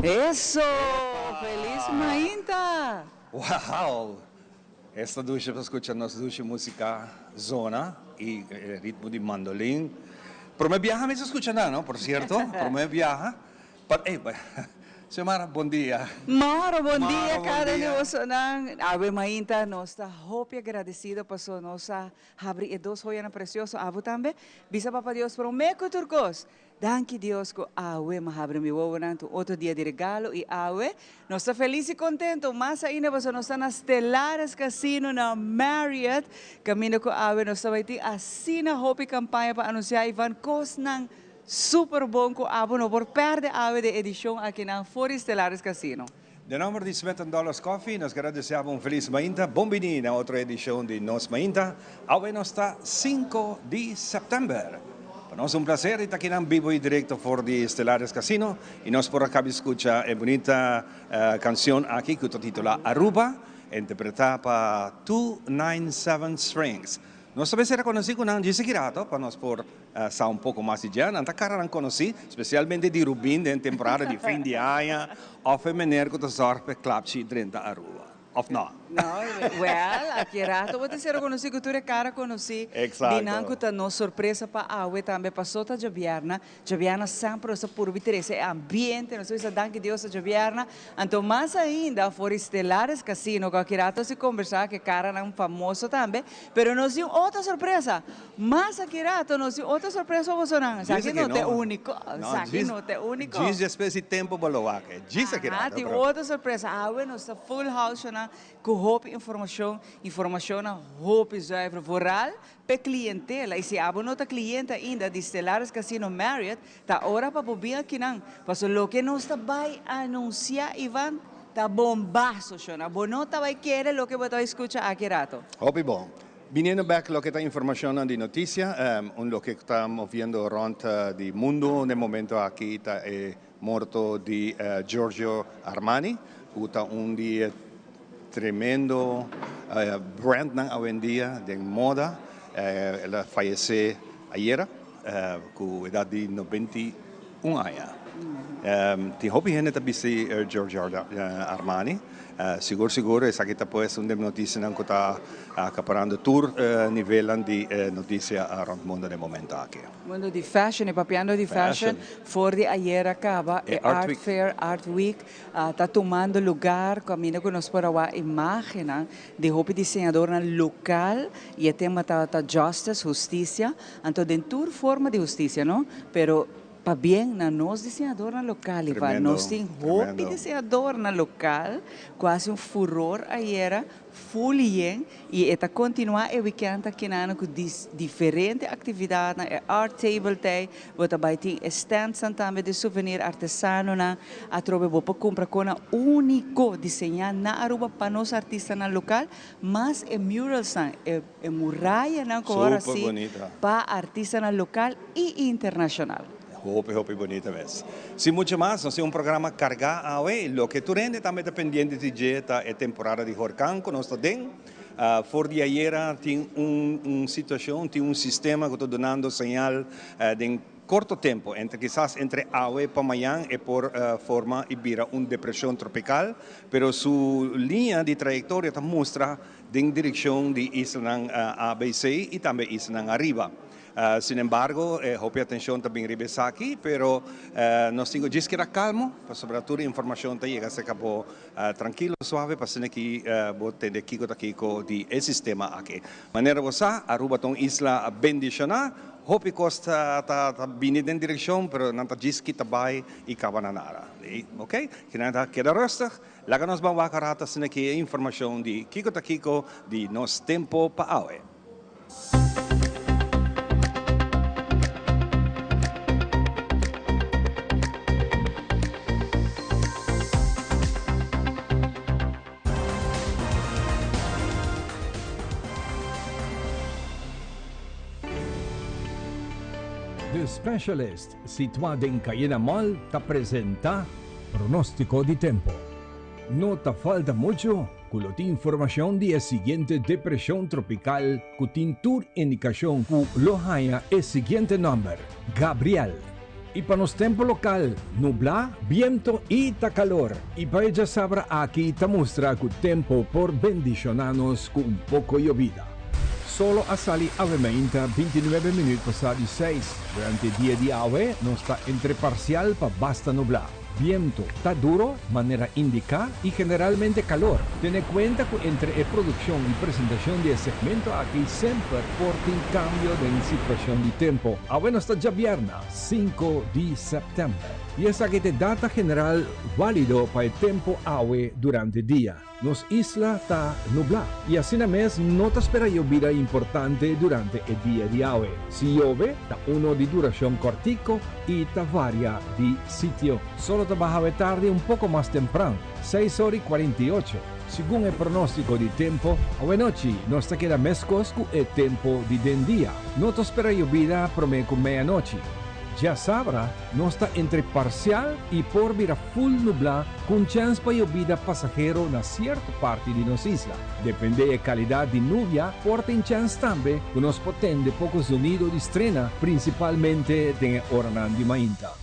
Eso! Feliz mainta! Wow! Esta dushi pa scucha nos dushi musica zona y e ritmo di mandolin. Prome biaha mi sa scucha nan, no? Por cierto, prome biaha. Pa, ey, Xiomara, bon dia. Mauro, bon dia cada un di bosonan. Awe mainta nos ta hopi agradecido paso nos a habri e dos joyanan precioso. Abo tambe? Bisa Papa Dios prome cu tur cos. Danki Dios cu awe m'a habri mi wowonan tu otro dia di regalo y awe nos ta feliz y contento mas ainda pasobra nos ta na Stellares Casino na Marriott caminda cu awe nos ta bay tin asina hopi campaña pa anuncia y van cosnan super bon cu abo no por perde awe den edicion akinan for di Stellares Casino. Den nomber di Smith and Dollars Coffee nos kere desea bo un feliz mainta. Bon bini na otro edicion di Nos Mainta. Awe nos ta sinku di september. Pa nos un placer di ta akinan bibo y directo for di Stellares Casino y nos por a cabi scucha e bunita cancion aki cu ta titula Aruba, interpreta pa 297 Strings. Nos ta mester reconoci cu nan djis aki rato pa nos por sa un poco mas di dje. Nan ta caranan conoci, specialmente di Rubin den temporada di fin di aña of e meneer cu ta zorg p'e klapchi drenta Aruba. Of no? No, well, aki rato bo ta ser reconoci cu tur e cara conoci di nan cu ta nos sorpresa pa awe tambe. Paso ta djabièrna. Djabièrna semper nos ta purbi trece e ambiente, nos ta bisa danki Dios ta djabièrna. Anto mas ainda for di Stellares Casino cu aki rato si combersa cu e caranan famoso tambe. Pero nos tin otro sorpresa. Mas aki rato nos tin otro sorpresa pa bosonan. Esaki no ta e unico. Esaki no ta e unico. Djis despues di tempo bo lo wak e. Djis aki rato. Aha, tin otro sorpresa. Awe nos ta full house shonan cu hopi informacion. Informacionnan hopi zuiver. Vooral p'e clientela. Y si abo no ta cliente ainda di Stellaris Casino Marriott, ta ora pa bo bin akinan. Pasobra loke nos ta bay anuncia, Ivan, ta bombazo, shona. Bo no ta bay kere loke bo ta bay scucha aki rato. Hopi bon. Biniendo bek loke ta informacionnan di noticia, un loke cu ta moviendo rond di mundo n'e momento aki ta e morto di Giorgio Armani, cu ta un di e tremendo brandnan awendia den moda. El a fayece ayera cu edad di 91 aña. Tin hopi hende ta bisti Giorgio Armani. Sigur sigur esaki ta pues un di e noticianan cu ta acaparando tur nivelnan di noticia rond mundo den momento aki. Mundo di fashion y papiando di fashion, for di ayer a caba e Art Fair, Art Week ta tumando lugar caminda cu nos por a wak imagennan di hopi diseñadornan local y e tema ta justice, husticia, anto den tur forma di husticia no, pero Pabien na nos diseñadornan local, Ivan. Nos tin hopi diseñadornan local cu a haci un furor ayera, full yen, y e ta continua e weekend akinan cu diferente actividadnan, e art table t'ey, bo ta bay tin e standsnan tambe di souvenir artesanonan, atrobe bo por cumpra conan unico diseña na Aruba pa nos artistanan local, mas e muralsnan, e. E murayanan ku ora si pa artistanan lokal i internashonal. Hopi hopi bunita mes. Sin mucho mas, nos tin un programa kargá awe i loke tur hende tambe ta pendiente di dje ta e temporada di horkan ku nos ta den. For di ayera tin un situashon, tin un sistema ku ta dunando señal den Corto tempo, entre kisas entre awe pa mañan e por forma y bira un depresion tropical, pero su liña di trayectoria ta mustra den direccion di islanan ABC y tambe islanan ariba. Sin embargo, e hopi atencion ta bin riba esaki, pero nos tin cu djis keda calmo, pasobra tur informacion ta yega cerca bo trankilo, suave, pa asina ki bo tende kico ta kico di e sistema aki. Manera bo sa, Aruba ta un isla bendiciona. Hopi cos ta ta bini den direccion, pero nan ta djis kita bay y caba na nada. Ok, kinan ta keda rustig. Laga nos ban wak rato asina ki e informacion di kico ta kico di nos tempo pa awe. The Specialist, situá den Cayena Mall, ta presentá Pronóstiko di Tempo. No ta falta mucho ku lo tin informashon di e siguiente depreshon tropikal ku tin tur indikashon ku lo haña e siguiente nòmber, Gabriel. I pa nos tempu lokal, nublá, bientu i ta kalor. I pa e djasabra aki ta mustra ku tempu por bendishoná nos ku un poko yobida. Solo a sali awe mainta 29 minüt pasá di seis. Durante dia di awe nos ta entre parsial pa basta nublá. Bientu ta duro, manera indiká, i generalmente kalor. Tene kuenta ku entre e produkshon i presentashon di e segmento aki semper por tin kambio den situashon di tempu. Awe nos ta djabièrna, sinku di sèptèmber, i esaki ta e data general válido pa e tempu awe durante dia. Nos isla ta nublá i asina mes no ta spera yobida importante durante e dia di awe. Si yobe, ta uno di durashon kòrtiku i ta varia di sitio. Solo ta baha awe tardi un poko mas tempran, seis ora i 48. Segun e pronóstiko di tempu, awe nochi nos ta keda meskos ku e tempu di den dia. No ta spera yobida promé ku meianochi. Djasabra nos ta entre parsial i por bira ful nublá ku un chèns pa yobida pasahero na sierto parti di nos isla. Dependé e kalidat di nubia por tin chèns tambe ku nos por tende poko zonido di strena, prinsipalmente den e oranan di mainta.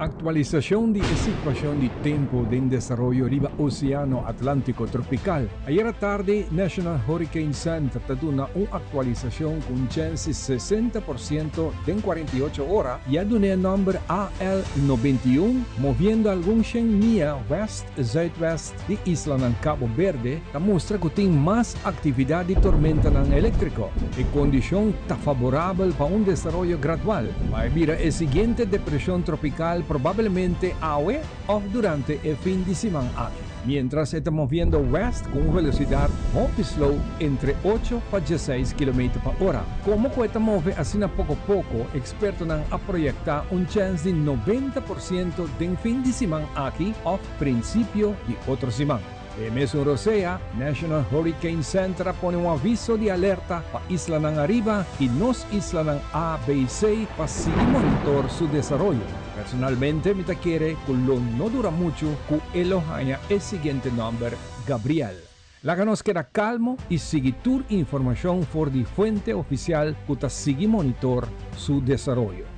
Aktualisashon di e situashon di tempu den desaroyo riba Oseano Atlántiko Tropikal. Ayera tardi National Hurricane Center ta duna un aktualisashon ku un chèns di 60% den 48 ora i a dun'é e nòmber AL 91, moviendo algun shen mia wèst zuidwèst di islanan Cabo Berde, ta mustra ku tin mas aktividat di tormentanan eléktriko. E kondishon ta faborabel pa un desaroyo gradual. Bai bira e siguiente depreshon tropikal probablemente awe òf durante e fin di siman aki. Miéntras e ta moviendo wèst ku un velosidat hopi slow entre ocho pa dieseis kilometer pa ora. Komo ku e ta move asina poko poko, ekspertonan a proyektá un chèns di 90% den fin di siman aki òf prinsipio di otro siman. E mesun rosea, National Hurricane Center a pone un aviso di alerta pa islanan ariba i nos islanan A, B i C pa sigui monitor su desaroyo. Personalmente mi ta kere ku lo no dura muchu ku e lo haña e siguiente nòmber, Gabriel. Laga nos keda kalmo i sigui tur informashon for di fuente ofisial ku ta sigui monitor su desaroyo.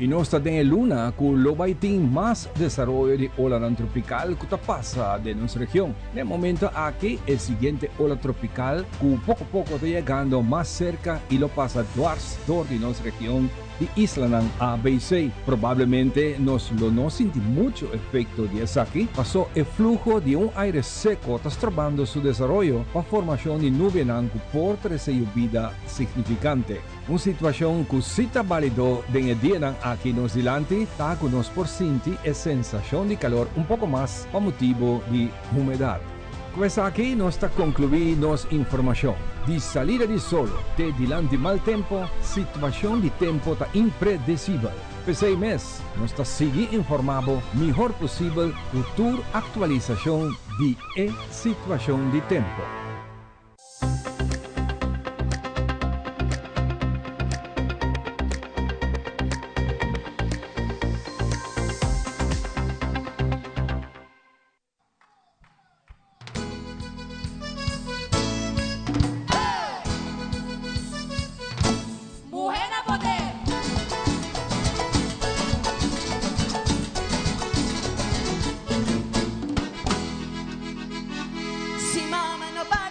I nos ta den e luna ku lo bai tin mas desaroyo di olanan tropikal ku ta pasa den nos region. Na e momento aki e siguiente ola tropikal ku poko poko ta yegando mas serka i lo pasa dwars dor di nos region di islanan ABC. Probablemente nos lo no sinti muchu efekto di esaki paso e fluho di un aire seko ta strobando su desaroyo pa formashon di nubianan ku por trese yubida signifikante. Un situashon ku si ta bálido den e dianan aki nos dilanti ta ku nos por sinti e sensashon di kalor un poko mas pa motibu di humedat. Ku esaki nos ta konkluí nos informashon. Di salida di solo te dilanti mal tempu, situashon di tempu ta impredesibel. P'esei mes nos ta sigui informá bo mihor posibel ku tur aktualisashon di e situashon di tempu. Muhé na poder! Si mama no bai.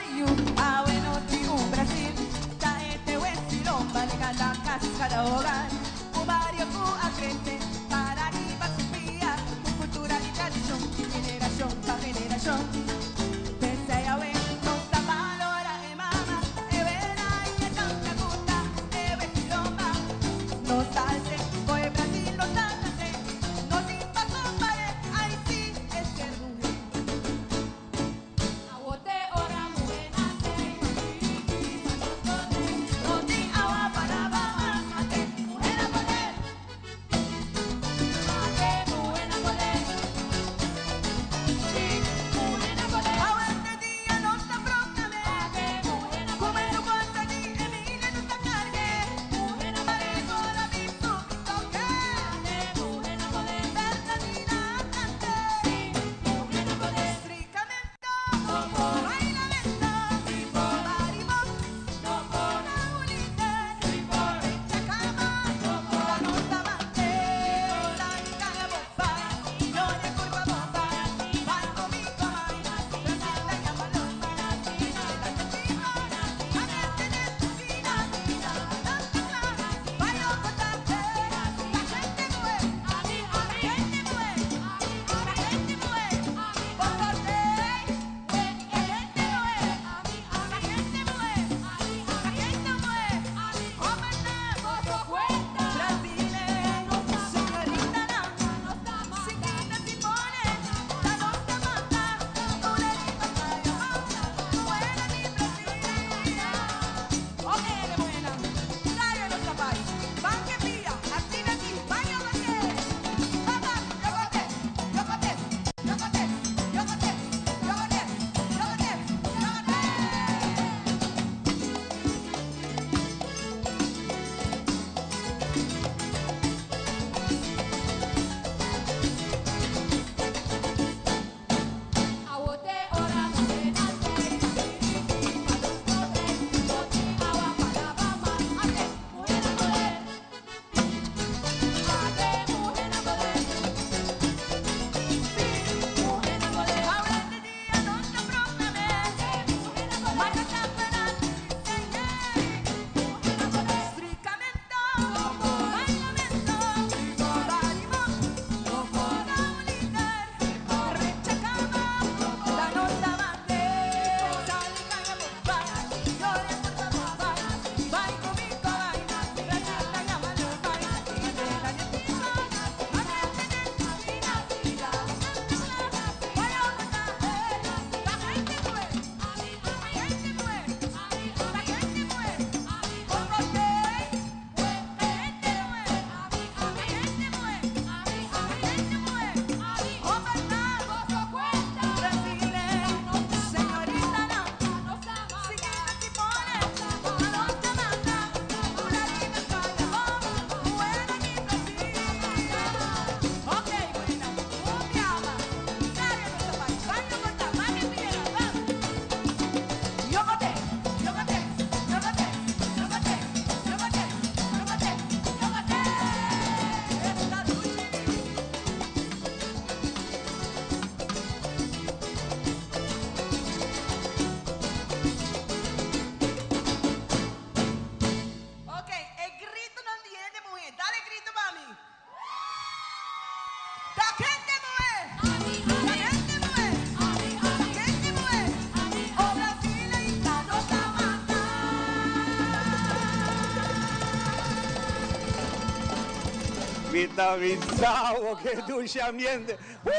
Mi ta bisa bo ke dushi ambiente. Woo!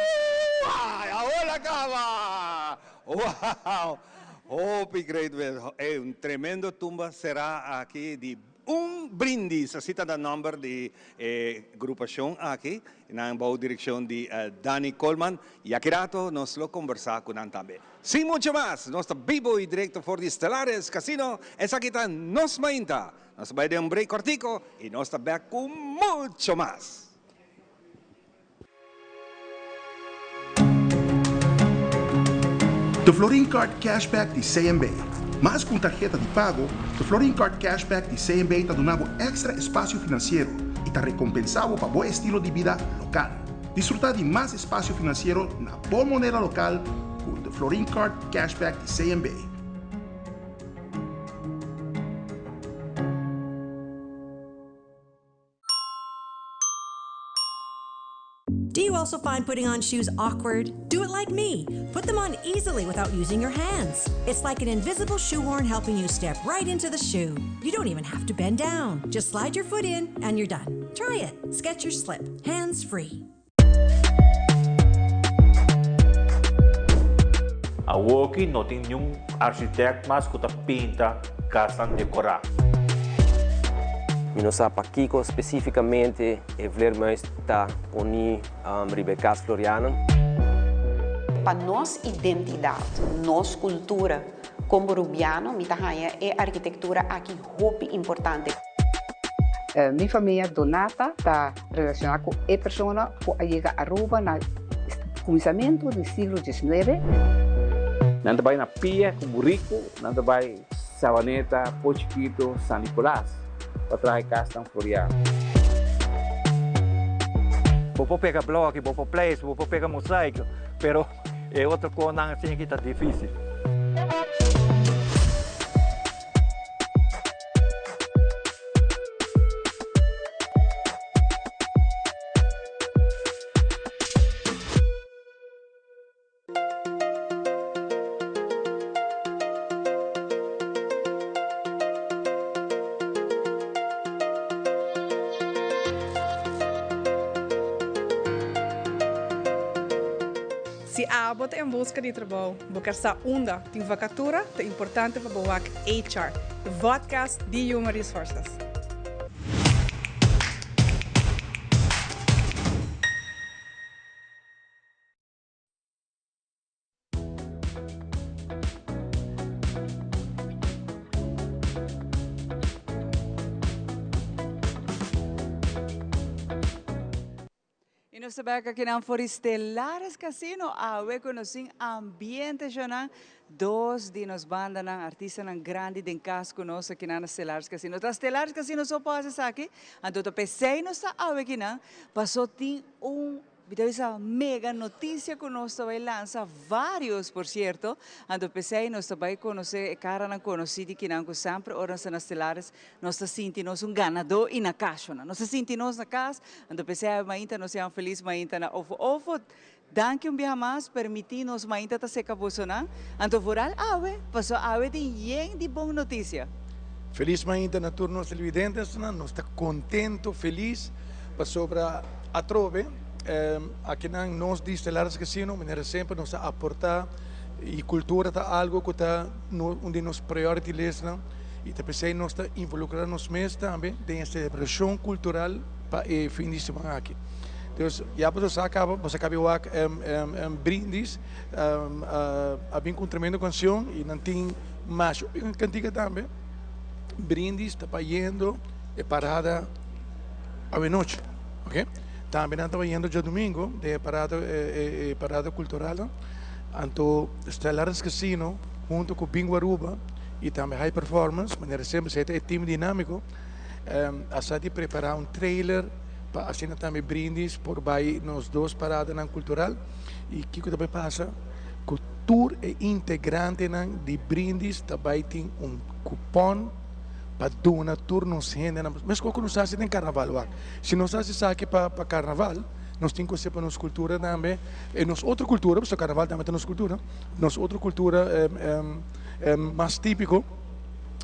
Ay, awor a caba! Wow! Hopi great mes. Ey, un tremendo tumba será aki di un brindis, así ta na nomber di e grupacion aki, nan bou direccion di Danny Koolman. Y aki rato nos lo conversa cu nan tambe. Sin mucho mas, nos ta bibo y directo for di Stellaris Casino. Esaki ta Nos Mainta. Nos ta bai den un break cortico y nos ta bek cu mucho mas. The Florin Card Cashback di CMB. Mas ku un tarheta di pago, The Florin Card Cashback di CMB ta duna bo èkstra espasio finansiero i ta rekompensá bo pa bo estilo di bida lokal. Disfrutá di mas espasio finansiero na bo moneda lokal ku The Florin Card Cashback di CMB. Do you also find putting on shoes awkward? Do it like me. Put them on easily without using your hands. It's like an invisible shoehorn helping you step right into the shoe. You don't even have to bend down. Just slide your foot in and you're done. Try it. Skechers Slip. Hands free. Awoki no tin niun architect mas ku ta pinta kasnan dekorá. Mi no sa pakiko spesífikamente e vleermuis ta poní riba e kas Floriana. Pa nos identidat, nos kultura komo Rubiano mi ta haña e arkitektura aki hopi importante. Mi famia Donata ta relaciona cu e persona cu a yega Aruba na cuminsamento di siglo diesnuebe. Nan ta bai na pia ku buriku, nan ta bai Sabaneta, Po Chikito, San Nicolas pa traha e kasnan floriá. Bo por pega bloki, bo por pleis, bo por pega mosaiko, pero e otro konan asin aki ta difisil. Si abo ta en buska di trabou, bo ker sa unda tin vakatura, ta importante pa bo wak HR, e vodcast di Human Resources. Y nos ta bek akinan for di Stellares Casino awe cu nos tin ambiente shonan. Dos di nos bandanan, artistanan grandi den cas cu nos akinan na Stellares Casino. Ta Stellares Casino so por haci esaki, anto ta p'esey nos ta awe akinan, paso tin un Mi ta bisa mega noticia cu nos ta bay lansa varios por cierto, anto pesey nos ta bay conoce e caranan conoci di kinan cu semper ora nos ta na Stellares nos ta sinti nos un ganador y na cashonan. Nos ta sinti nos na cas, anto pesey awe mainta nos yama Feliz Mainta na Ofo Ofo. Danki un biaha mas permiti nos mainta ta seca bosonan, anto vooral awe, paso awe tin yen di bon noticia. Feliz mainta na tur nos televidentesnan, nos ta contento, feliz pasobra atrobe akinan nos di Stellares Casino manera semper nos ta aporta y cultura ta algo cu ta un di nos priority listnan y ta pesey nos ta involucra nos mes tambe den e celebracion cultural pa e fin di siman aki. Dus ya boso sa caba, boso a caba wak brindis a bin cu un tremendo cancion y nan tin masha cantica tambe. Brindis ta bayendo e parada awenochi, ok. Tambe nan ta bayendo djadumingo den e parada e parada cultural. Anto Stellaris Casino hunto cu Bingo Aruba y tambe High Performance, manera semper esey ta e team dinamico, a sa di prepara un trailer pa asina tambe Brindis por bay nos dos paradanan cultural y kico ta bay pasa cu tur e integrantenan di Brindis ta bay tin un cupon pa duna tur nos hendenan, mescos cu nos haci den carnaval wak, si nos haci esaki pa carnaval nos tin cu haci pa nos cultura tambe, e nos otro cultura, pasobra carnaval tambe ta nos cultura, nos otro cultura mas tipico.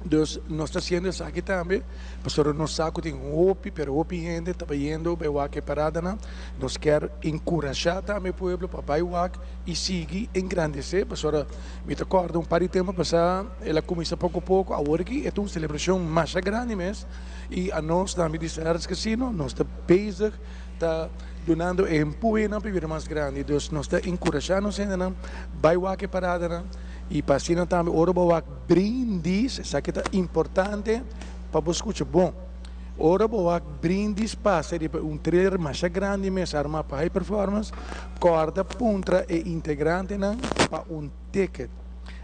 Dus nos ta haciendo esaki tambe pasobra nos sa cu tin hopi pero hopi hende ta bayendo bay wak e paradanan. Nos kier encurasha tambe e pueblo pa bay wak y sigui engrandece pasobra mi ta corda un par di tempo pasa el a cuminsa poco poco awor aki e ta un celebracion masha grandi mes y anos tambe di Stellaris Casino nos ta bezig ta dunando e empuhenan pa bira mas grandi. Dus nos ta encurasha nos hendenan bay wak e paradanan y pa asina tambe ora bo wak Brindis, esaki ta importante pa bo skucha bon. Ora bo wak Brindis pasa riba un trailer masha grandi mes armá pa High Performance, kòrda puntra e integrantenan pa un ticket.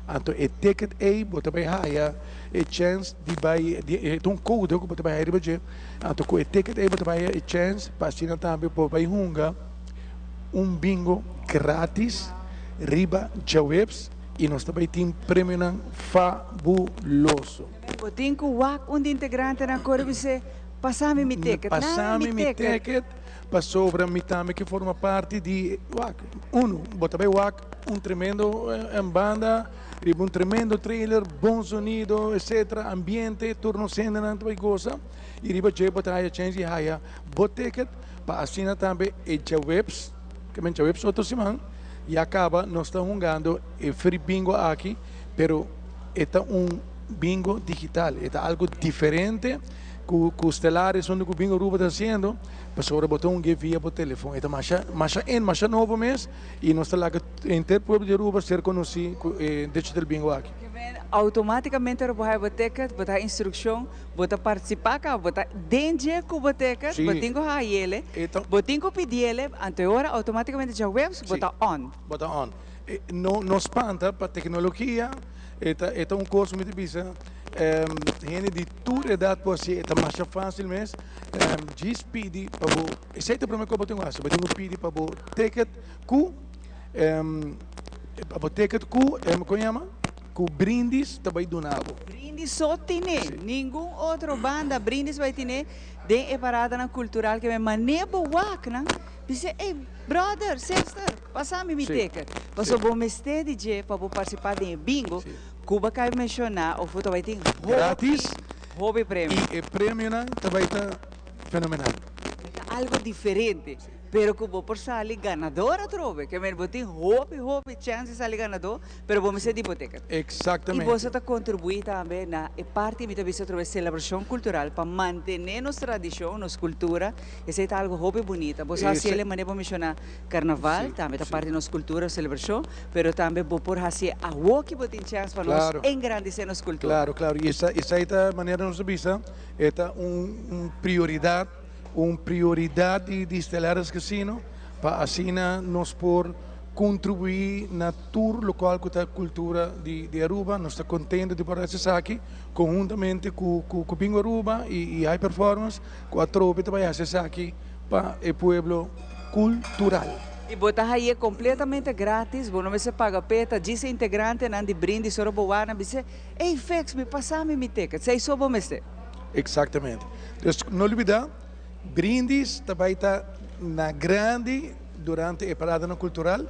Anto e ticket ei bo ta bai haya e chèns di bai, e ta un kode ku bo ta bai haya riba dje, anto ku e ticket ei bo ta bai haya e chèns pa asina tambe bo bai hunga un bingo gratis riba djaweps. I nos ta bai tin premionan fabuloso. Bo tin ku wak un di integrantenan kore bis'é, Pasa mi mi ticket, Pasa mi mi ticket, pasobra mi tambe ke forma parti di wak. Unu, bo ta bai wak un tremendo banda riba un tremendo trailer, bon sonido, etcetera, ambiente, tur nos hendenan ta bai gosa. I riba dje bo ta haya chens di haya bo ticket pa asina tambe e djaweps, ke men djaweps otro siman, Ya caba nos ta hungando e free bingo aki, pero e ta un bingo digital, e ta algo diferente cu cu Stellaris hunto cu Bingo Aruba ta haciendo, pasobra bo ta hungue via bo telefon. E ta masha masha in, masha nobo mes y nos ta laga henter pueblo di Aruba ser conoci cu e digital bingo aki. Automaticamente ora bo haya bo ticket, bo ta haya instruccion Bo ta partisipá kaba, bo ta den dje ku bo teket, bo tin ku hañ'ele, bo tin ku pidi'ele, anto e ora outomátikamente djaweps bo ta on. Bo ta on. No no spanta pa teknologia, e ta e ta un kos ku mi ta bisa hende di tur edat por hasié, e ta masha fásil mes, djis pidi pa bo, esei ta e promé kos bo tin ku hasi, bo tin ku pidi pa bo teket ku pa bo teket ku, kon yama? Ku brindis ta bai duna bo. Brindis so tine, ningun otro banda brindis bai tine den e paradanan kultural ke men mane bo wak nan bisa ey brother, sister, pasa mi mi ticket. Paso bo mester di dje pa bo partisipá den e bingo ku bo a kai menshoná of bo ta bai tin hopi, hopi premio. I e premionan ta bai ta fenomenal. Ta algo diferente. Pero ku bo por sali ganador atrobe. Ke men bo tin hopi, hopi chèns di sali ganador. Pero bo mester di bo ticket. Exactamente. Y boso ta contribui tambe na e parti, mi ta bisa otra vez, celebracion cultural pa mantene nos tradicion, nos cultura. Esey ta algo hopi bunita. Boso haci el e manera bo menciona carnaval, tambe ta parti di nos cultura, celebracion, pero tambe bo por haci awo ki bo tin chance pa nos engrandece nos cultura. Claro, claro. Y esey ta manera nos ta bisa, e ta un prioridad, un prioridad di Stellaris Casino pa asina nos por Contribui na tur locual cu ta cultura di Aruba. Nos ta contento di por haci esaki conhuntamente cu Bingo Aruba y High Performance cu atrobe ta bay haci esaki pa e pueblo cultural. Y bo ta haye completamente gratis, bo no mester paga p'e, ta djis e integrantenan di Brindis ora bo wak nan bis'e, Ey Fex, mi pasa mi mi ticket, esey so bo mester. Exactamente. Dus no lubida, Brindis ta bay ta na grandi. Durante e paradanan kultural,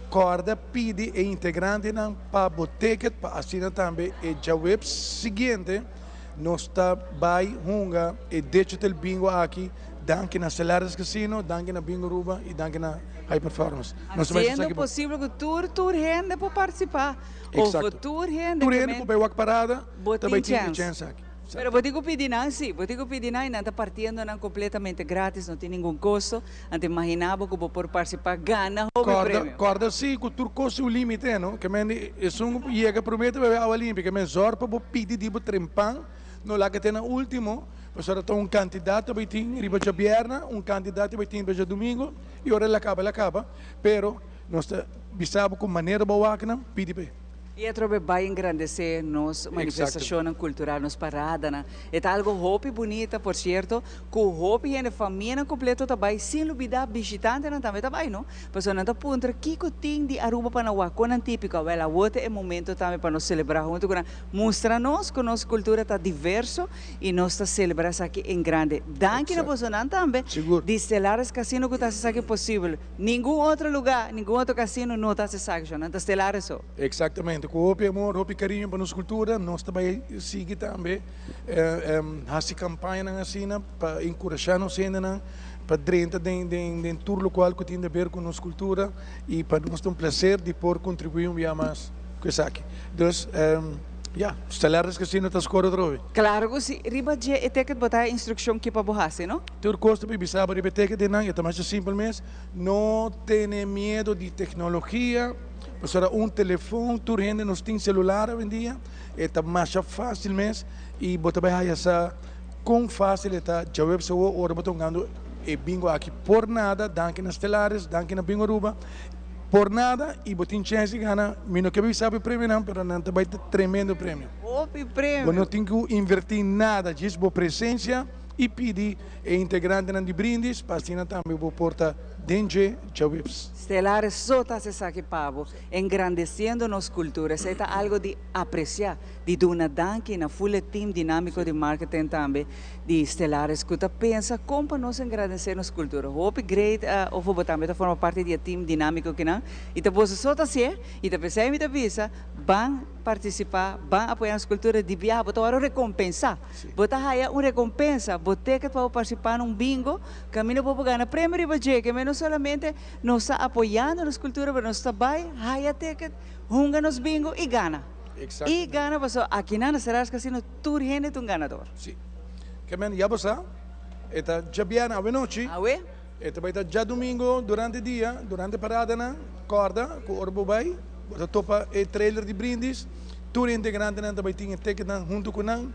kòrda pidi e integrantenan pa bo ticket pa asina tambe e djaweps siguiente nos ta bai hunga e digital bingo aki. Danki na Stellaris Casino, danki na Bingo Aruba y danki na High Performance. Nos ta bai Haciendo esaki bo. posibel ku tur tur hende por partisipá of tur hende Tur hende ku bai wak parada bo ta bai tin tin e chèns. chèns aki. Pero bo tin ku pidi nan sí, bo tin ku pidi nan i nan ta partiendo nan kompletamente gratis, no tin ningun kosto. Anto imaginá bo ku bo por partisipá gana hopi Kòrda, premio. kòrda sí ku tur kos tin un límite, no? Ke men esun ku yega promé ta bebe awa limpi, ke men zòrg pa bo pidi di bo trempan, no laga te na último, pasobra ta un kantidat ta bai tin riba djabièrnè, un kantidat ta bai tin riba djadumingu, i ora el a kaba, el a kaba. Pero nos ta bisa bo ku manera bo wak nan, pidi p'e. I atrobe bai engrandesé nos manifestashonnan kultural, nos paradanan. E ta algo hopi bunita, por sierto, ku hopi hende, famianan kompleto ta bai, sin lubidá bishitantenan tambe ta bai, no? Pasobra nan ta puntra kiko tin di Aruba pa nan wak, kon nan típiko. Awel, awor ta e momento tambe pa nos selebrá huntu ku nan, mustra nos ku nos kultura ta diverso i nos ta selebrá esaki en grande. Danki na bosonan tambe di Stellaris Casino ku ta hasi esaki posibel. Ningun otro lugá, ningun otro casino no ta hasi esaki, nan ta Stellaris so. Exactamente. ku hopi amor, hopi kariño pa nos kultura, nos ta bai sigui tambe hasi kampañanan asina pa enkurashá nos hendenan pa drenta den den tur lokual ku tin di aber ku nos kultura i pa nos ta un plaser di por kontribuí un bia mas ku esaki. Dus, ya, Stellaris Casino ta skor atrobe. Klaro ku si. Riba dje e teket bo ta instrukshon ke pa bo hasi, no? Tur kos ta bisa bo riba e teket einan, e ta masha simpel mes. No tene miedo di teknologia, pasobra un telefon, tur hende nos tin selular awendia, e ta masha fásil mes i bo ta bai haya sa kon fásil e ta djaweps awor ora bo ta hungando e bingo aki por nada, danki na Stellaris, danki na Bingo Aruba, por nada i bo tin chèns di gana, mi no ke bisa bo e premionan pero nan ta bai ta tremendo premio. Hopi premio! Bo no tin ku invertí nada, djis bo presensia. i pidi e integrantenan di Brindis pa asina tambe bo por ta den dje djaweps. Stellares so ta haci esaki pa bo, engrandeciendo nos cultura. Esey ta algo di aprecia, di duna danki na full e team dinamico di marketing tambe di Stellares cu ta pensa con pa nos engrandece nos cultura. Hopi great of bo tambe ta forma parti di e team dinamico kinan y ta boso so ta hacié y ta pesey mi ta bisa ban participa, ban apoya nos cultura di biaha bo ta worde recompensa. Bo ta haya un rekompensa, bo teket pa bo partisipá na un bingo, kaminda bo por gana premio riba dje. Ke no solamente nos ta apoyando nos kultura, pero nos ta bai haya teket, hunga nos bingo i gana. I gana pasobra akinan na Stellaris Casino tur hende ta un ganador. Sí. Ke men ya bo sa, e ta djabièrnè awenochi. Awe. E ta bai ta djadumingo durante dia, durante paradanan. Kòrda ku ora bo bai, bo ta topa e trailer di brindis. Tur e integrantenan ta bai tin e ticketnan huntu ku nan.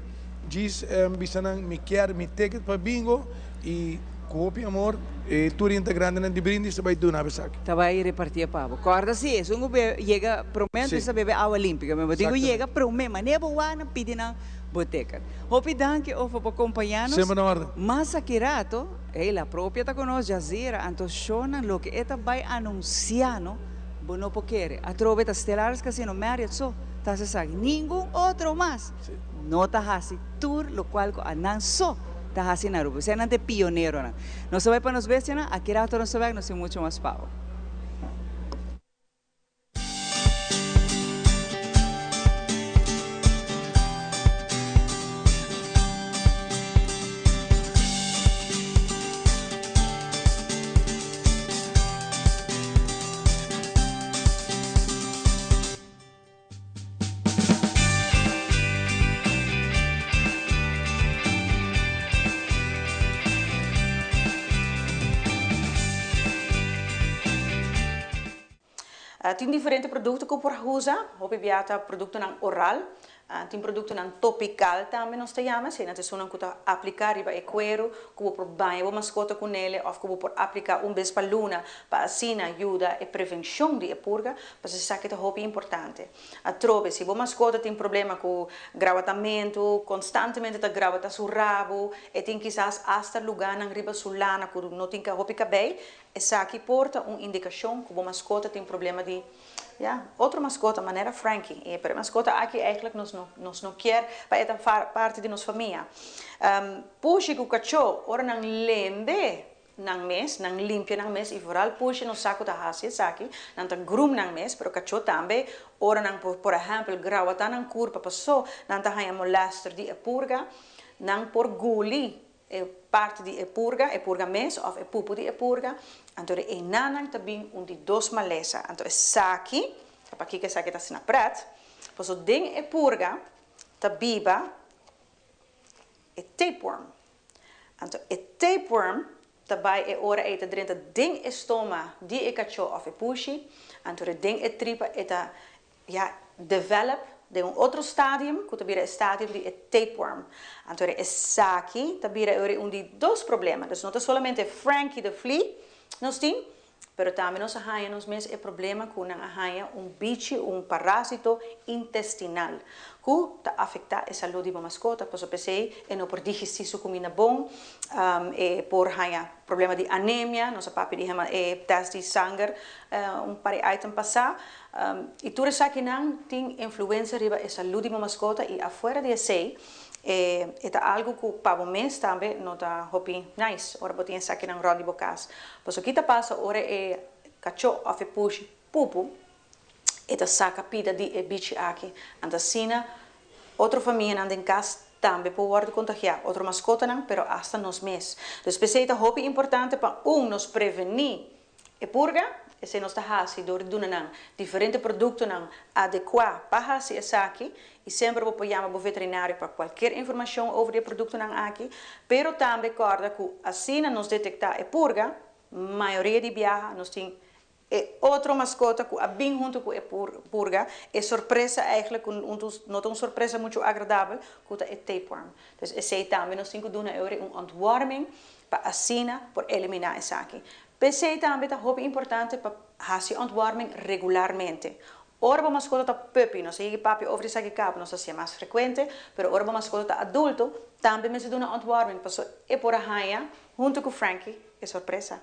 Djis bisa nan mi kier mi ticket pa bingo i ku hopi amor e tur e integrantenan di brindis ta bai duna bo esaki. Ta bai repartié pa bo. Kòrda si esun ku yega promé antes ta bebe awa limpi. Bo tin ku yega promé manera bo wak nan pidi nan bo ticket. Hopi danki Ofo pa kompañá nos. Semper na orde. Mas aki rato. Ey, la propia ta konos Jazira, anto shownan loke e ta bai anunsia no, bo no por kere. Atrobe ta Stellaris Casino Marriott so ta hasi esaki, ningun otro mas no ta hasi tur lokual ku anan so ta hasi na Aruba. Esei nan ta e pioneronan. Nos ta bai pa nos bestianan, aki rato nos ta bek, nos tin mucho mas pa bo. Tin diferente produkto ku por usa, hopi bia ta produktonan oral, tin produktonan topikal tambe nos ta yama, esei nan ta esunnan ku ta apliká riba e kueru ku bo por baña bo maskota ku nele òf ku bo por apliká un bes pa luna pa asina yuda e prevenshon di e purga, pasobra esaki ta hopi importante. Atrobe, si bo maskota tin problema ku grawatamentu, konstantemente ta grawata su rabu, e tin kisas asta lugánan riba su lana ku no tin hopi kabei, esaki por ta un indikashon ku bo maskota tin problema di, ya, otro maskota manera Frankie. E pero e maskota aki eigentlik nos no nos no kier pa e ta parti di nos famia. Pushi ku kachó ora nan lembe nan mes, nan limpia nan mes i vooral pushi nos sa ku ta hasi esaki, nan ta groom nan mes, pero kachó tambe ora nan por por ehèmpel grawatá nan kurpa pasó nan ta haña molèster di e purga, nan por guli e parti di e purga, e purga mes òf e pupu di e purga, anto di einan nan ta bin un di dos malesa, anto esaki, ta pakiko esaki ta asina prèt, paso den e purga ta biba e tapeworm. Anto e tapeworm ta bai e ora ei ta drenta den e stoma di e kachó òf e pushi, anto re den e tripa e ta ya develop den un otro stadium ku ta bira e stadium di e tapeworm. Anto re esaki ta bira e ora ei un di dos problema. Dus no ta solamente Frankie the flea nos tin, Pero tambe nos a haña nos mes e problema ku nan a haña un bichi, un parásito intestinal, ku ta afektá e salú di bo maskota. Pasobra p'esei e no por digestí su kuminda bon, e por haña problema di anemia, nos a papia di hema e tèst di sanger un par di item pasá. I tur esakinan tin influensia riba e salú di bo maskota i afuera di esei, E e ta algu ku pa bo mes tambe no ta hopi nice ora bo tin esakinan rònt di bo kas. Pasobra ki ta pasa ora e kachó òf e pushi pupu, E ta saka pida di e bichi aki. Anto asina otro famianan den kas tambe por wòrdu kontagiá, otro maskotanan, pero asta nos mes. Dus p'esei ta hopi importante pa un nos prevení e purga, esei nos ta hasi dor di duna nan diferente produktonan adekuá pa hasi esaki i semper bo por yama bo veterinario pa kualkier informashon over di e produktonan aki, pero tambe kòrda ku asina nos detektá e purga, mayoria di biaha nos tin E otro maskota ku a bin huntu ku e purga, e sorpresa eigenlijk ku no ta un sorpresa muchu agradabel, ku ta e tapeworm. Dus esei tambe nos tin ku duna e un ontworming pa asina por eliminá esaki. P'esei tambe ta hopi importante pa hasi ontworming regularmente. Ora bo maskota ta puppy, nos a yega papia over esaki kaba, nos ta hasié mas frekuente, pero ora bo maskota ta adulto, tambe mester duna ontworming paso e por a haña huntu ku Frankie e sorpresa.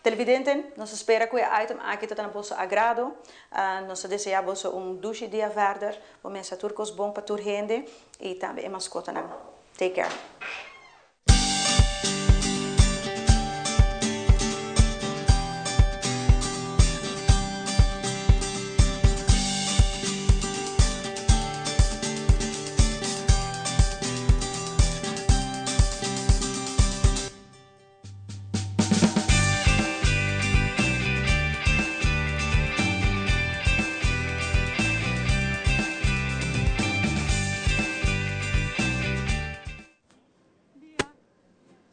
Televidenten, nos ta spera ku e item aki ta ta na boso agrado. Nos ta desea boso un dushi dia verder. Bo mester tur kos bon pa tur hende i tambe e maskotanan. Take care.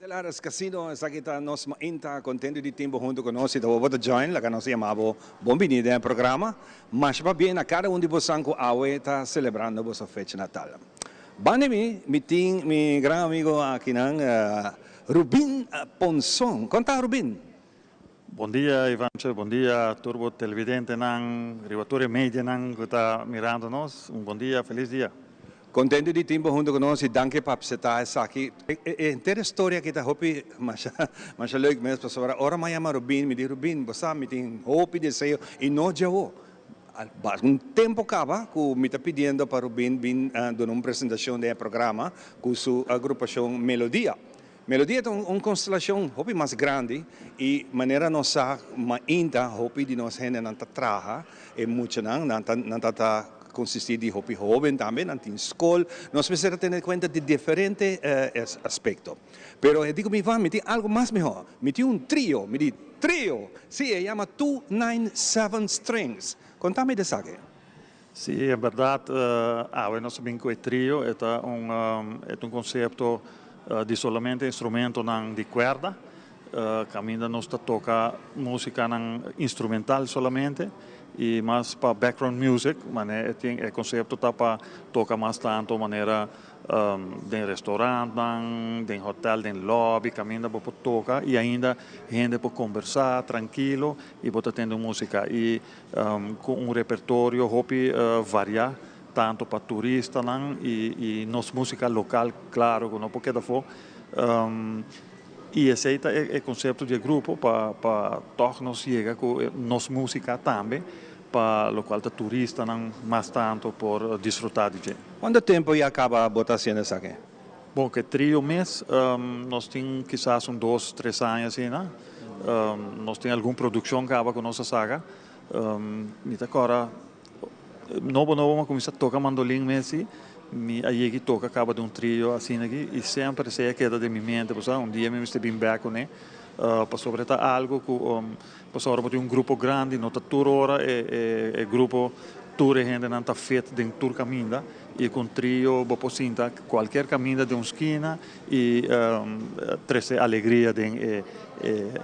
Telares Casino, esaki ta nos mainta contento di tin bo hunto cu nos. Si ta bo ta join, laga nos yama bo bon bini den e programa. Masha pabien na cada un di bosan cu awe ta celebrando boso fecha natal. Banda mi, mi tin mi gran amigo akinan, Rubin Ponson. Kon ta Rubin? Bon dia Ivancho, bon dia tur bo televidentenan riba tur e medianan ku ta mirando nos. Un bon dia, felis dia. Contento di tin bo hunto cu nos y danki pa acepta esaki. E henter e storia aki ta hopi masha masha leuk mes pasobra ora mi a yama Rubin mi di Rubin bo sa mi tin hopi deseo y no djawo. Un tempo caba cu mi ta pidiendo pa Rubin bin duna un presentacion den e programa cu su agrupacion Melodia. Melodia ta un constelacion hopi mas grandi y manera nos sa mainta hopi di nos hendenan ta traha, e muchanan nan ta nan ta ta consisti di hopi hoben tambe, nan tin scol, nos mester a tene cuenta di diferente aspecto. Pero e di cu mi Ivan mi tin algo mas miho, mi tin un trio, mi di trio! Si, e yama 297 Strings. Conta mi d'esaki. Sí, en berdad awe nos a bin cu e trio, e ta un e ta un concepto di solamente instrumentonan di cuerda, caminda nos ta toca musicanan instrumental solamente y mas pa background music, mane e tin e concepto ta pa toca mas tanto manera Den restaurantnan, den hotel, den lobby, caminda bo por toca y ainda hende por conversa trankilo y bo ta tende un musica y cu un repertorio hopi varia tanto pa turistanan y nos musica local claro cu no por keda afo y esey ta e concepto di e grupo pa pa tog nos yega cu nos musica tambe Pa locual ta turistanan mas tanto por disfruta di dje. Cuanto tempo ya caba bo ta haciendo esaki? Bon, cu e trio mes nos tin kisas un dos, tres aña asina. Nos tin algun produccion caba cu nos a saca. Mi ta cora nobo nobo mi a cuminsa toca mandolin mes si. Mi a yega y toca caba den un trio asina aki y semper esey a keda den mi mente, bo sa, un dia mi mester bin bek cune pasobra e ta algo cu Pasobra ora bo tin un grupo grandi no ta tur ora e grupo tur e hendenan ta fit den tur kaminda i ku un trio bo por sinta kualkier kaminda den un skina i trese alegria den e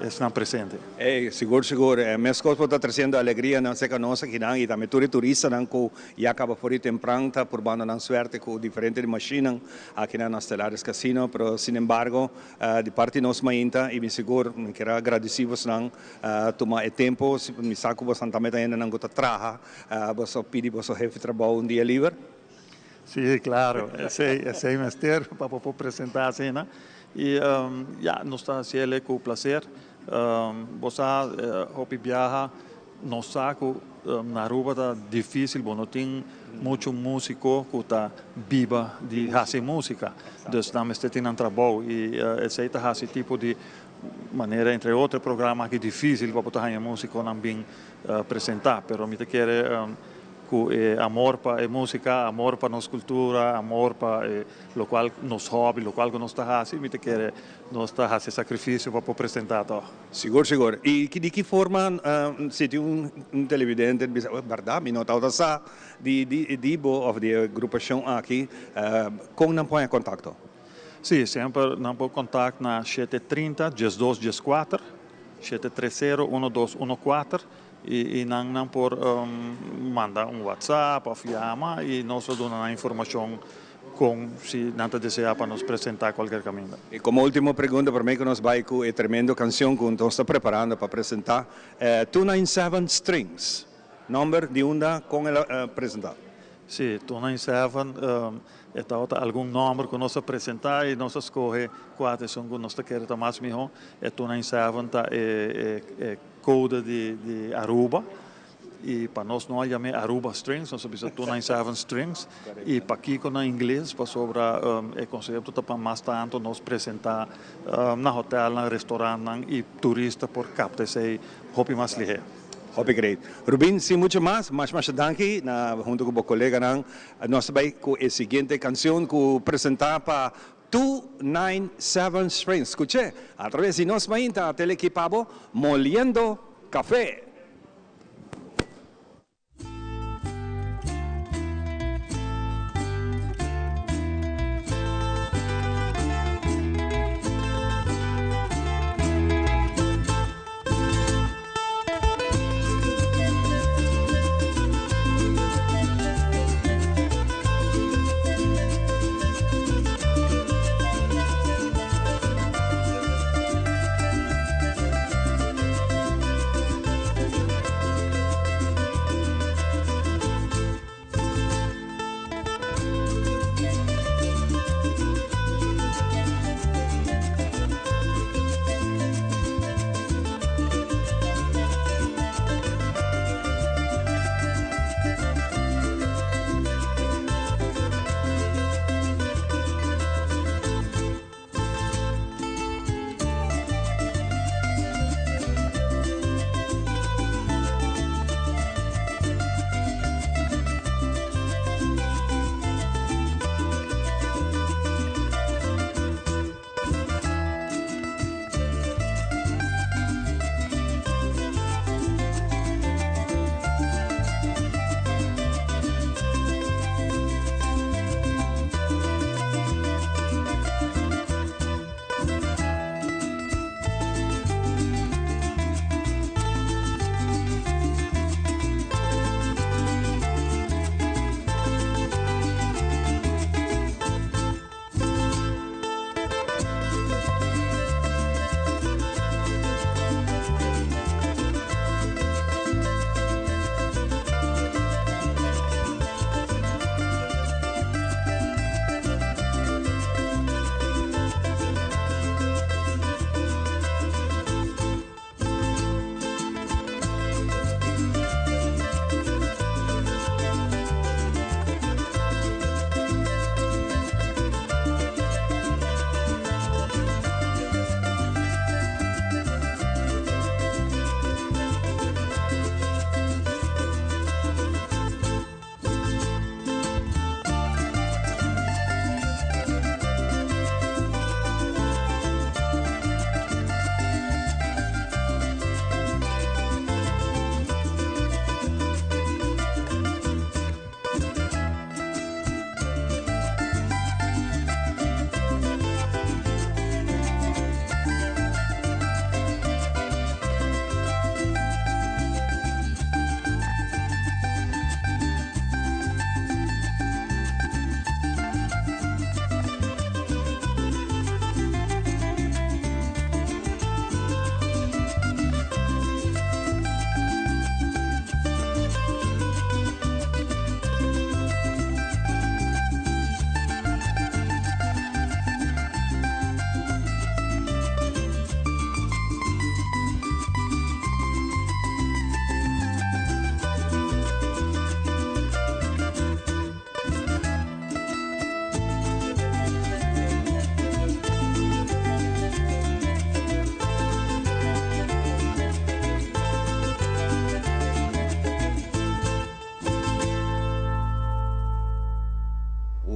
esnan presente. Ey, sigur sigur. E meskos bo ta tresiendo alegria nan serka nos akinan i tambe tur e turistanan ku ya kaba for di tempran ta purbando nan suerte ku diferente di mashinnan akinan na Stellaris Casino, pero sinembargo Di parti nos mainta y mi sigur mi kier a gradici bosnan tuma e tempo, mi sa cu bosnan tambe ta hendenan cu ta traha, boso pidi boso hefe trabou un dia liber? Si, claro, esey esey mester pa bo por presenta asina y ya nos ta haciele cu placer. Bo sa hopi biaha. Nos sa ku na Aruba ta difísil, bo no tin muchu músiko ku ta biba di hasi músika. Dus nan mester tin nan trabou i esei ta hasi tipo di manera entre otro e programa aki difísil pa bo ta haña músikonan bin presentá. Pero mi ta kere ku e amor pa e músika, amor pa nos kultura, amor pa e lokual nos hòbi, lokual ku nos ta hasi, mi ta kere nos ta hasi e sakrifisio pa por presentá tòg. Sigur, sigur. I di ki forma si tin un televidente bisa, bèrdat mi no tabata sa di di bo òf di e grupashon aki, kon nan por haña kontakto? Sí, semper nan por kontakt na shete 30, 12, 14, 730, 1214, i nan nan por manda un WhatsApp òf yama i nos lo duna nan informashon Con si nan ta desea pa nos presenta cualkier caminda. Y como ultimo pregunta prome cu nos bay cu e tremendo cancion cu nos ta preparando pa presenta, 297 Strings, nomber di unda con el a presenta? Si, 297 e tabata algun nomber cu nos a presenta y nos a scoge cua ta esun cu nos ta kere ta mas miho. E 297 ta e code di Aruba. Y pa nos no a yam'é Aruba Strings, nos a bisa 297 Strings. Y pakico na ingles? Pasobra e concepto ta pa mas tanto nos presenta na hotelnan, restaurantnan y turista por capta esey hopi mas lihé. Hopi great. Rubin, sin mucho mas, masha masha danki na hunto cu bo coleganan. Nos ta bay cu e siguiente cancion cu presenta pa 297 Strings. Scuch'é a traves di Nos Mainta Teleequipa bo Moliendo Café.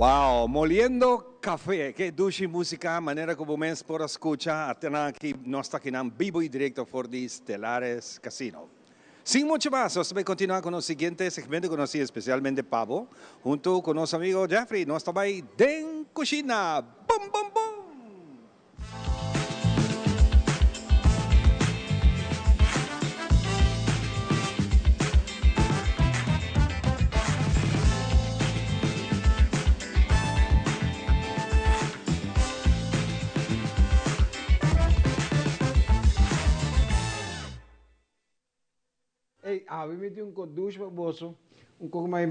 Wow, Moliendo Café, ke dushi musica, manera cu bo mes por a scucha, atenan aki nos ta akinan bibo y directo for di Stellares Casino. Sin mucho mas, nos ta bay continua cu nos siguiente segmento cu nos tin especialmente pa bo, hunto cu nos amigo Jeffrey, nos ta bay den cushina! Bum bum bum! Ey, awe mi tin un kodush pa boso, un koko m'a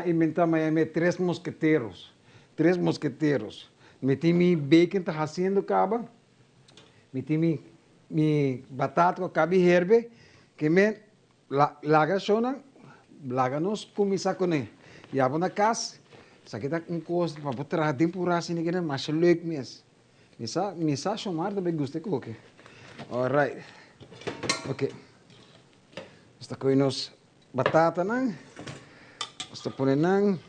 inventá m'a yam'é Tres Mosketeros. Tres Mosketeros. Mi tin mi bacon ta hasiendo kaba, mi tin mi mi batata ku a kabi herbe, ke men laga shownan, laga nos kuminsá kuné. Ya bo na kas, esaki ta un kos pa bo traha den purá asina kende masha leuk mes. Mi sa, mi sa Shomar ta bay gusta e koke. Alright. Ok. Nos ta kohe nos batatanan. Nos ta pone nan.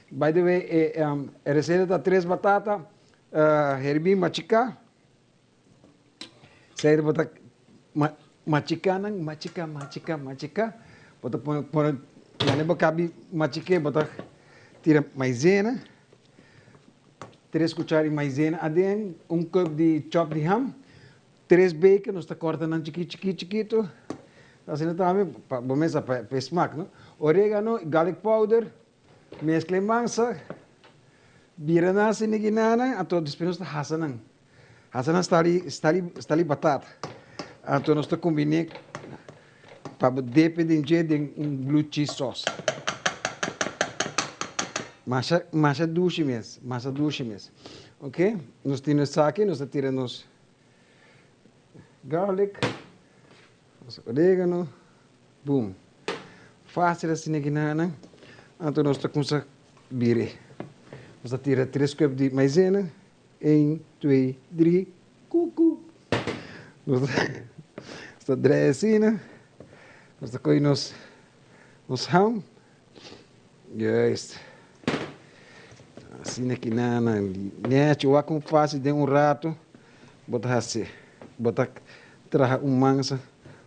By the way, e, um, e receta ta tres batata, uh, herbi machiká. Sei bo ta ma, machiká nan, machiká, machiká, machiká. Bo ta pone, pone, wanneer bo kabi machiké, bo ta tira maizena. Tres cuchara di maizena aden, un cup di chop di ham, tres bacon, nos ta corta nan chikit chikit chikito, asina tambe pa bo mesa pa e smak no, oregano, garlic powder, mezcla e mansa, bira nan asina guinana, anto despues nos ta hasa nan, hasa nan stali stali stali batata, anto nos ta combine Pa bo depe den dje den un blue cheese sauce. Masha masha dushi mes, masha dushi mes. Ok, nos tin esaki, nos ta tira nos garlic, nos oregano, boom. Facil asina ki nan, anto nos ta kumsa biri. Nos ta tira tres cup di maizena, een, twee, drie, Kuku. Nos ta draai asina. Nos ta kohe nos nos ham. Juist. Asina ki nan nan nechi. Wak kon fácil den un rato bo ta hasi. Bo ta traha un mansa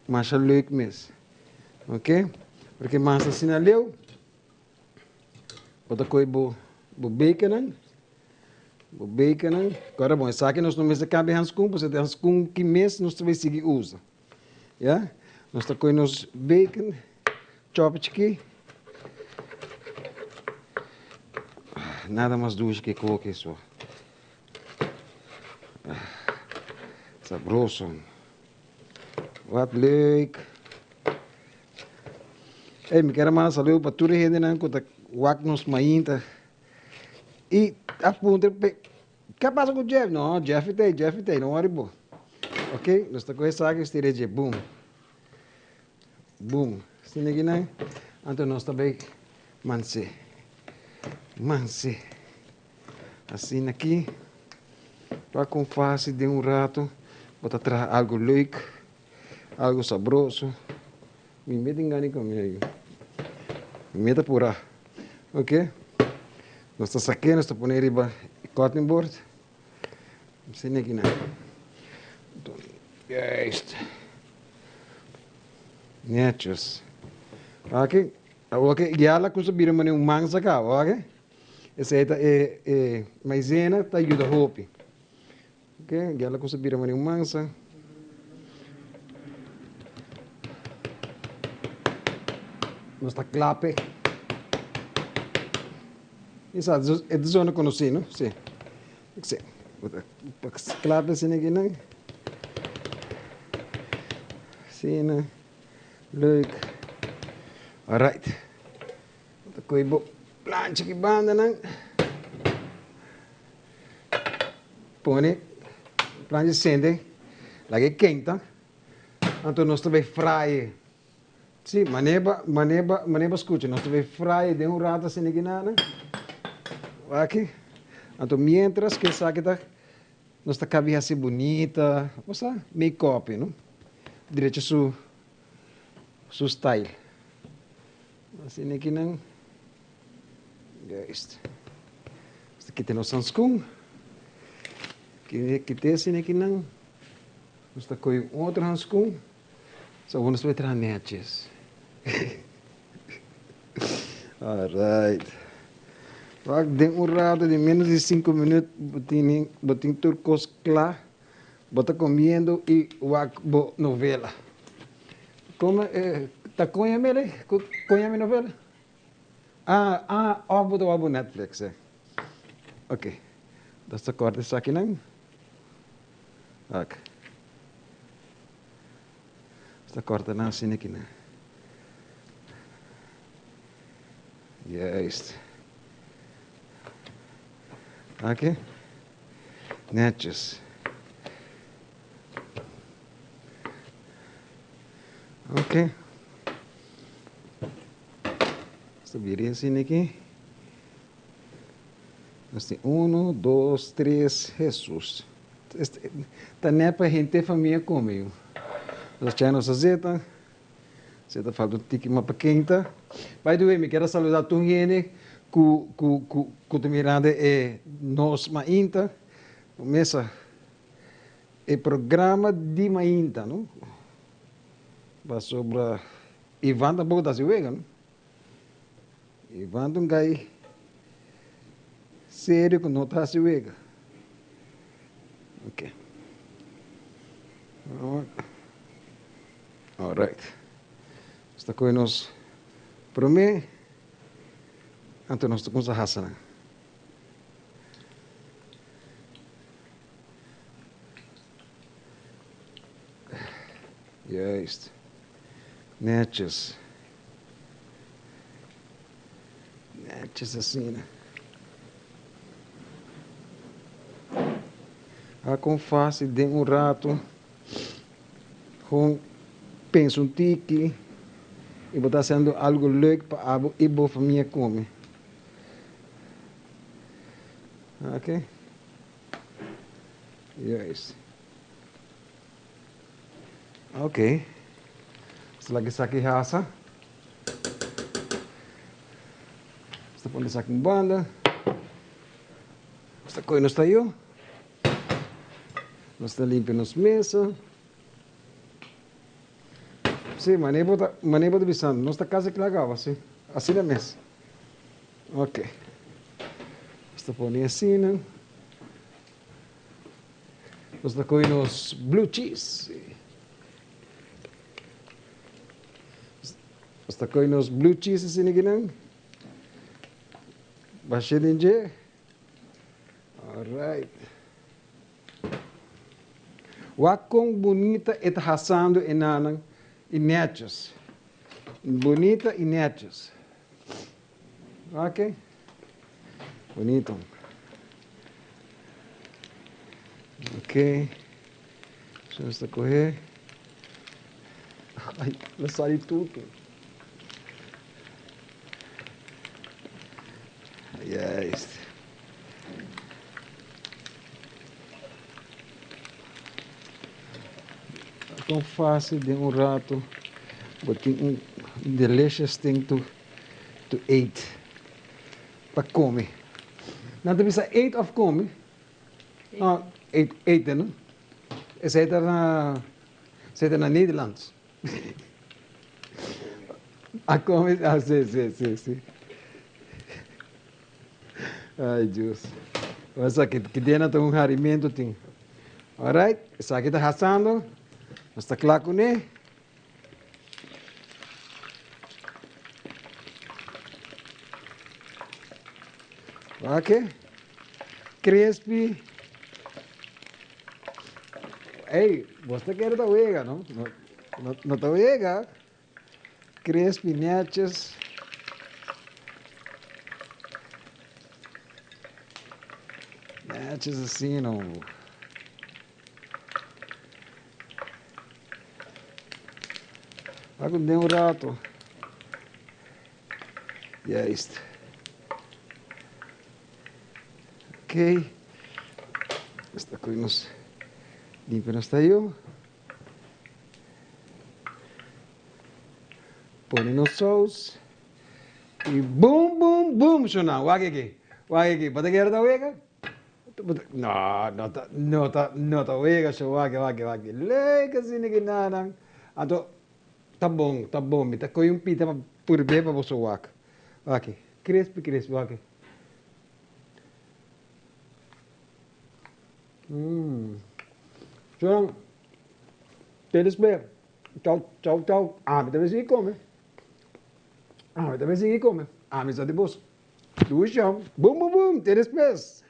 masha leuk mes. Ok. Porque mansa asina leu. Bo ta kohe bo bo bekernan, bo bekernan. Kòrda bon, esaki nos no mester kambia hanskun, pasobra e hanskun ki mes nos ta bai sigui usa. Ya, nos ta kohe nos beken, chòpi chikí. Nada mas dushi ke koke so. Sabroso. Wat leuk. Ey, mi kier a manda saludo pa tur e hendenan ku ta wak nos mainta i a puntra pe ke a pasa ku Jeff? No, Jeffy ta ei, Jeffy ta ei, no wòri bo. Ok, nos ta kohe esaki nos tira dje, boom, boom, asina kinan, anto nos ta bai manse, manse, asina aki, wak kon fásil den un rato bo ta traha algu leuk. Algo sabroso. Mi mes tin gana di come ayi. Mi mes ta pura. Ok. Nos ta saké, nos ta pone riba e cutting board. Asina aki nan. Juist. Netjes. Aki, awor ke ya la kusa bira manera un mansa kaba, wak. Esei ta e e maizena ta yuda hopi. Ok, ya la cosa bira manera un mansa. Nos ta klape. Isa, e ta zona konosí, no? Sí. Sí. Klape asina aki nan. Asina. Leuk. Alright. Ta kohe bo plancha ki banda nan. Pone plancha sende, laga e kenta, anto nos ta bay fraye. Si, manera manera manera bo skucha, nos ta bay fraye den un rato asina aki nan. Wak, anto mientras ku esaki ta, nos ta kabi hasi bunita, bo sa, make-up, no? Drecha su su style. Asina aki nan. Juist. Kita nos hanskun. Kita esei akinan. Nos ta kohe un otro hanskun. So awor nos ta bai traha netjes. Alright. Wak den un rato di menos di sinku minüt bo tini bo tin tur kos kla. Bo ta komiendo i wak bo novela. Komo ta koña mele? Koña mi novela? Ah, ah, of bo ta wak bo Netflix eh. Ok. Nos ta kòrta esakinan. Wak. Nos ta kòrta nan asina akinan. Juist. Oké. Netjes. Oké. Nos ta bira asina aki. Nos tin uno, dos, tres, Hesus. Ta net pa henter famia come yu. Nos a chai nos azeta. Azeta falta un tiki mas pa kenta. By the way, mi kier a saluda tur hende cu cu cu cu ta mirando e Nos Mainta. Mesa e programa di mainta, no? Pasobra Ivan tampoco ta haci wega, no? Ivan ta un guy serio cu no ta haci wega. Ok. Alright. Nos ta coge nos prome, anto nos ta cuminsa hasa nan. Juist. Netjes. Netjes asina. A kon fácil den un rato. Gewoon pensa un tiki y bo ta haciendo algo leuk pa abo y bo famia come. Ok. Juist. Ok. Nos ta laga esaki hasa. Nos ta pone esaki un banda. Nos ta kohe nos tayo. Nos ta limpia nos mesa. Sí, mane bo ta, mane bo ta bisando. Nos ta casi kla caba, sí. Asina mes. Ok. Nos ta pone asina. Nos ta kohe nos blue cheese. Nos ta kohe nos blue cheese asina kinan. Bashe den dje. Alright. Wak kon bunita e ta hasando e nanan i netjes. Bunita i netjes. Ok. Bonito. Ok. So nos ta kohe. Ai, lo sali tutu. Juist. Kon fácil den un rato bo tin un delicious thing to to eat pa come. Nan ta bisa eat of come? No, eat, eten no. Esei ta na esei ta na Nederlands. A come, ah si si si si. Ay Dios. Esaki ki dia ta un harimento tin. Alright, esaki ta hasando. Nos ta kla kuné. Ok. Crispy. Ey, bos ta kere ta wega, no? No, no, no ta wega. Crispy netjes. Netjes asina, no. Wak den un rato. Juist. Ok. Esta koe nos limpia nos tayo. Pone nos saus. Y boom, boom, boom, shona. Wak aki. Wak aki, bo ta kere ta wega? No, no ta, no ta, no ta wega sho, wak, wak, wak. Leuk asina ki nanan. Anto, ta bon, ta bon, mi ta kohe un pita pa purb'é pa boso wak. Wak, crispy, crispy, wak. Mmm. Sho, te despues. Chau, chau, chau. Ami ta bay sigui come. Ami ta bay sigui come. Ami sa di boso. Dushi. Bum, bum, bum. Te despues.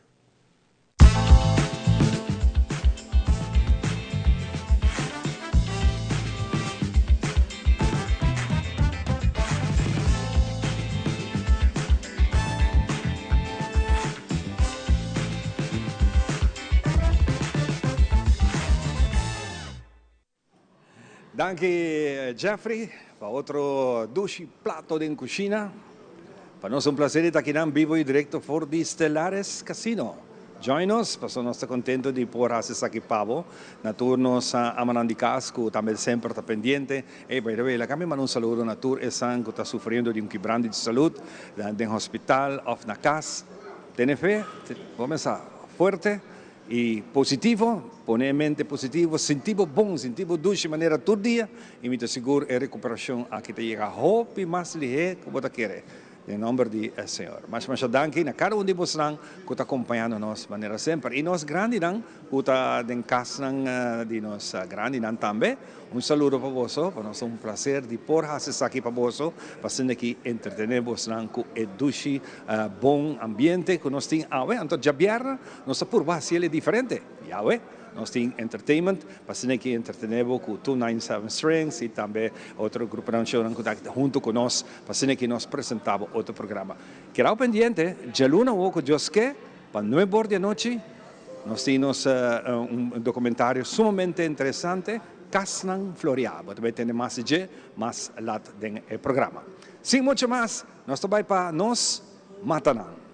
Danki Jeffrey pa otro dushi plato den cushina. Pa nos un placer di ta akinan bibo y directo for di Stellares Casino. Join nos pasobra nos ta contento di por haci esaki pa bo. Na tur nos amanan di cas cu tambe semper ta pendiente. Ey by the way laga mi manda un saludo na tur esan cu ta sufriendo di un kibrante di salud den hospital of na cas. Tene fe, bo mesa fuerte. Y positivo, pone e mente positivo, sinti bo bon, sinti bo dushi manera tur dia y mi ta sigur e recuperacion aki ta yega hopi mas lihe cu bo ta kere. Den nomber di e Señor. Masha masha danki na cada un di bosnan cu ta acompañando nos manera semper y nos grandinan cu ta den casnan di nos grandinan tambe. Un saludo pa boso, pa nos ta un placer di por haci esaki pa boso, pa asina ki entretene bosnan cu e dushi bon ambiente cu nos tin awe. Anto djabièrnè nos ta purba haci el diferente. Y awe nos tin entertainment, pa asina ki entretene bo cu 297 Strings y tambe otro gruponan shownan cu ta hunto cu nos, pa asina ki nos presenta bo otro programa. Keda pendiente, djaluna awo cu Dios ke, pa nuebe or di anochi, Nos tin nos un documentario sumamente interesante, Casnan Floria. Bo ta bay tende mas di dje mas lat den e programa. Sin mucho mas, nos ta bay pa nos matanan.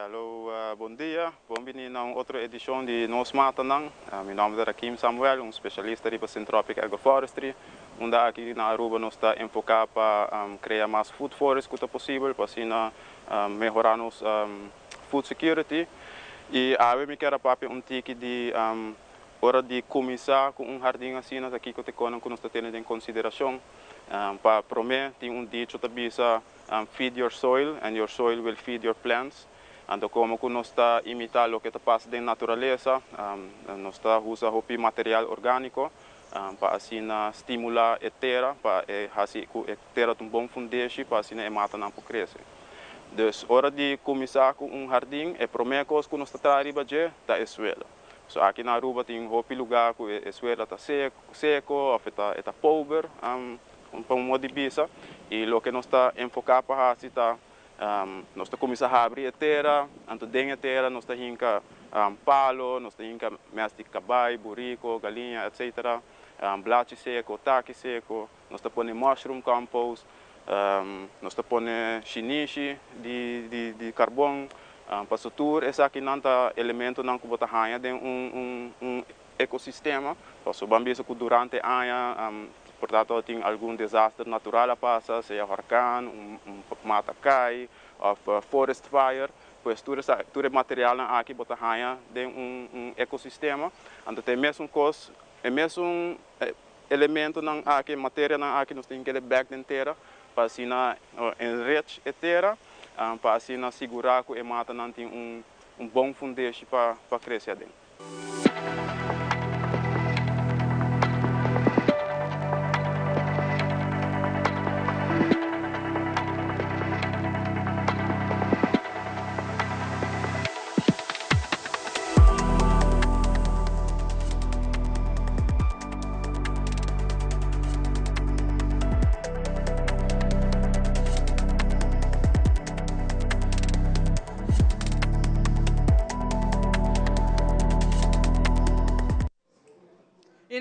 Hallo, bon dia. Bon bini na un otro edicion di Nos Matanan. Mi nomber ta Rakim Samuel, un specialista riba Syntropic Agroforestry. Unda aki na Aruba nos ta enfoca pa crea mas food forest cu ta posibel pa asina mehora nos food security. Y awe mi kier a papia un tiki di ora di cuminsa cu un hardin asina ta kico ta e conan cu nos ta tene den consideracion. Pa prome tin un dicho ta bisa feed your soil and your soil will feed your plants. Anto como cu nos ta imita loke ta pasa den naturalesa nos ta usa hopi material organico pa asina stimula e tera pa e hasi ku e tera ta un bon fundeshi pa asina e matanan por krese. Dus ora di kuminsá ku un hardin e promé kos ku nos ta traha riba dje ta e suelo. So aki na Aruba tin hopi lugá ku e suela ta seko òf e ta e ta pober pa un modo di bisa i loke nos ta enfoká pa hasi ta nos ta kuminsá habri e tera anto den e tera nos ta hinka palo, nos ta hinka mes di kabai, buriko, galiña etc. Blachi seko, taki seko, nos ta pone mushroom compost, nos ta pone shinishi di karbon. Paso tur esakinan ta elementonan ku bo ta haña den un ekosistema. Paso ban bisa ku durante aña por ta tin algun desaster natural a pasa, sea horkan, un mata kai òf forest fire. Pues tur esa tur e materialnan aki bo ta haña den un un ekosistema. Anto ta e mesun kos, e mesun elementonan aki, e materianan aki nos tin kere bèk den tera pa asina enrich e tera, pa asina sigurá ku e matanan tin un un bon fundeshi pa pa krese aden.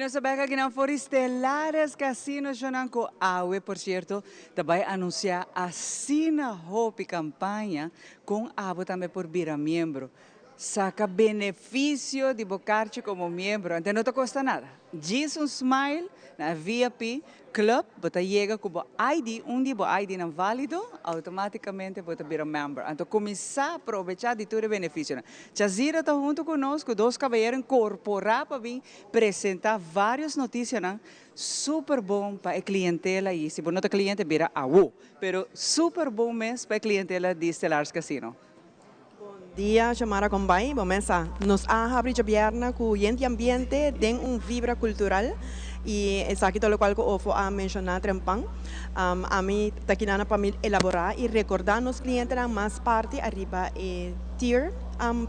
nos ta bek akinan for di Stellares Casino Shonan ku awe por sierto ta bai anunsia asina hopi kampaña kon abo tambe por bira miembro. Saka benefisio di bo karchi komo miembro ante no ta kosta nada. Djis un smile na e VIP Club bo ta yega ku bo ID, un di bo IDnan válido, outomátikamente bo ta bira member. Anto kuminsá probechá di tur e benefisionan. Chazira ta huntu ku nos ku dos kabayero inkorporá pa bin presentá vários notisianan super bon pa e klientela i si bo no ta kliente bira awo, pero super bon mes pa e klientela di Stellaris Casino. Bon dia Xiomara Combay, bo mes sa nos a habri djabièrnè ku yenti ambiente den un vibra kultural i esaki ta lokual ku Ofo a menshoná trempan. Ami ta kinana pa mi elaborá i rekordá nos klientenan mas parti ariba e tier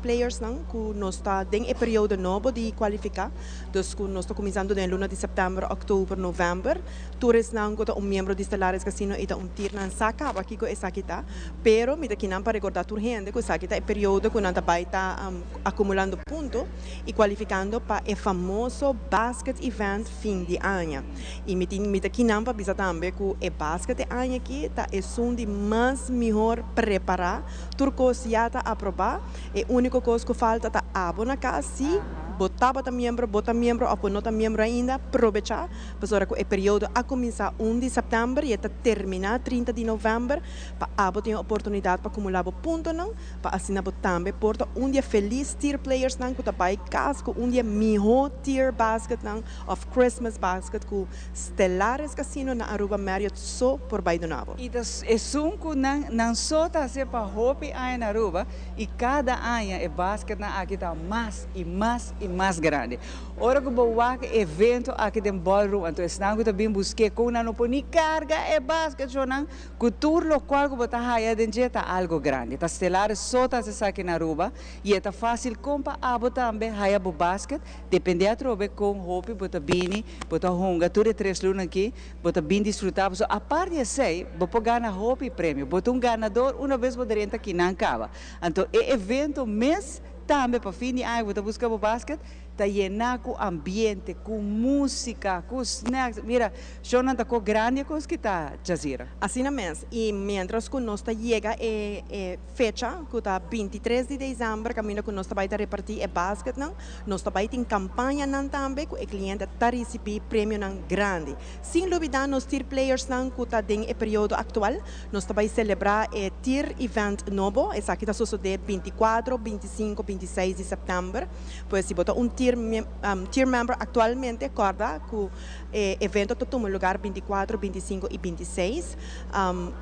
playersnan ku nos ta den e periodo nobo di kualifiká, dus ku nos ta kuminsando den luna di sèptèmber, òktober, novèmber. Tur esnan ku ta un miembro di Stellaris Casino i ta un tier nan sa kaba kiko esaki ta. Pero mi ta kinan pa rekordá tur hende ku esaki ta e periodo ku nan ta bai ta akumulando punto i kualifikando pa e famoso basket event fin di aña. I mi tin mi ta kinan pa bisa tambe ku e basket e aña aki ta esun di mas mihor prepará. Tur kos ya ta aprobá. E úniko kos ku falta ta abo na kas. Si bo tabata miembro, bo ta miembro òf bo no ta miembro ainda, probechá pasobra ku e periodo a kuminsá un di sèptèmber i e ta terminá 30 di novèmber. Pa abo tin e oportunidat pa kumulá bo puntonan, pa asina bo tambe por ta un di e felis tier playersnan ku ta bai kas ku un di e mihó tier basketnan òf Christmas basket ku Stellaris Casino na Aruba Marriott so por bai duna bo. I ta esun ku nan nan so ta hasié pa hopi aña na Aruba i kada aña e basketnan aki ta mas i mas i mas grandi. Ora ku bo wak e evento aki den ballroom anto esnan ku ta bin busk'é kon nan no por ni karga e basket shownan Cu tur locual cu bo ta haya den dje ta algo grandi. Ta Stellaris so ta haci esaki na Aruba y e ta facil con pa abo tambe haya bo basket, depende atrobe con hopi bo ta bini, bo ta hunga tur e tres luna aki, bo ta bin disfruta pasobra apart di esey bo por gana hopi premio. Bo ta un ganador una bes bo drenta kinan caba. Anto e evento mes tambe pa fin di aña cu bo ta busca bo basket ta yena cu ambiente, cu musica, cu snacks. Mira, shownan ta ko grandi e cos ki ta Jazira. Asina mes, y mientras cu nos ta yega e e fecha cu ta 23 di december caminda cu nos ta bay ta reparti e basketnan, nos ta bay tin campañanan tambe cu e cliente ta ricibi premionan grandi. Sin lubida nos tier playersnan cu ta den e periodo actual, nos ta bay celebra e tier event nobo, esaki ta sosode 24, 25, 26 di september. Pues si bo ta un tier tier member actualmente corda cu e evento ta tuma lugar 24, 25 y 26.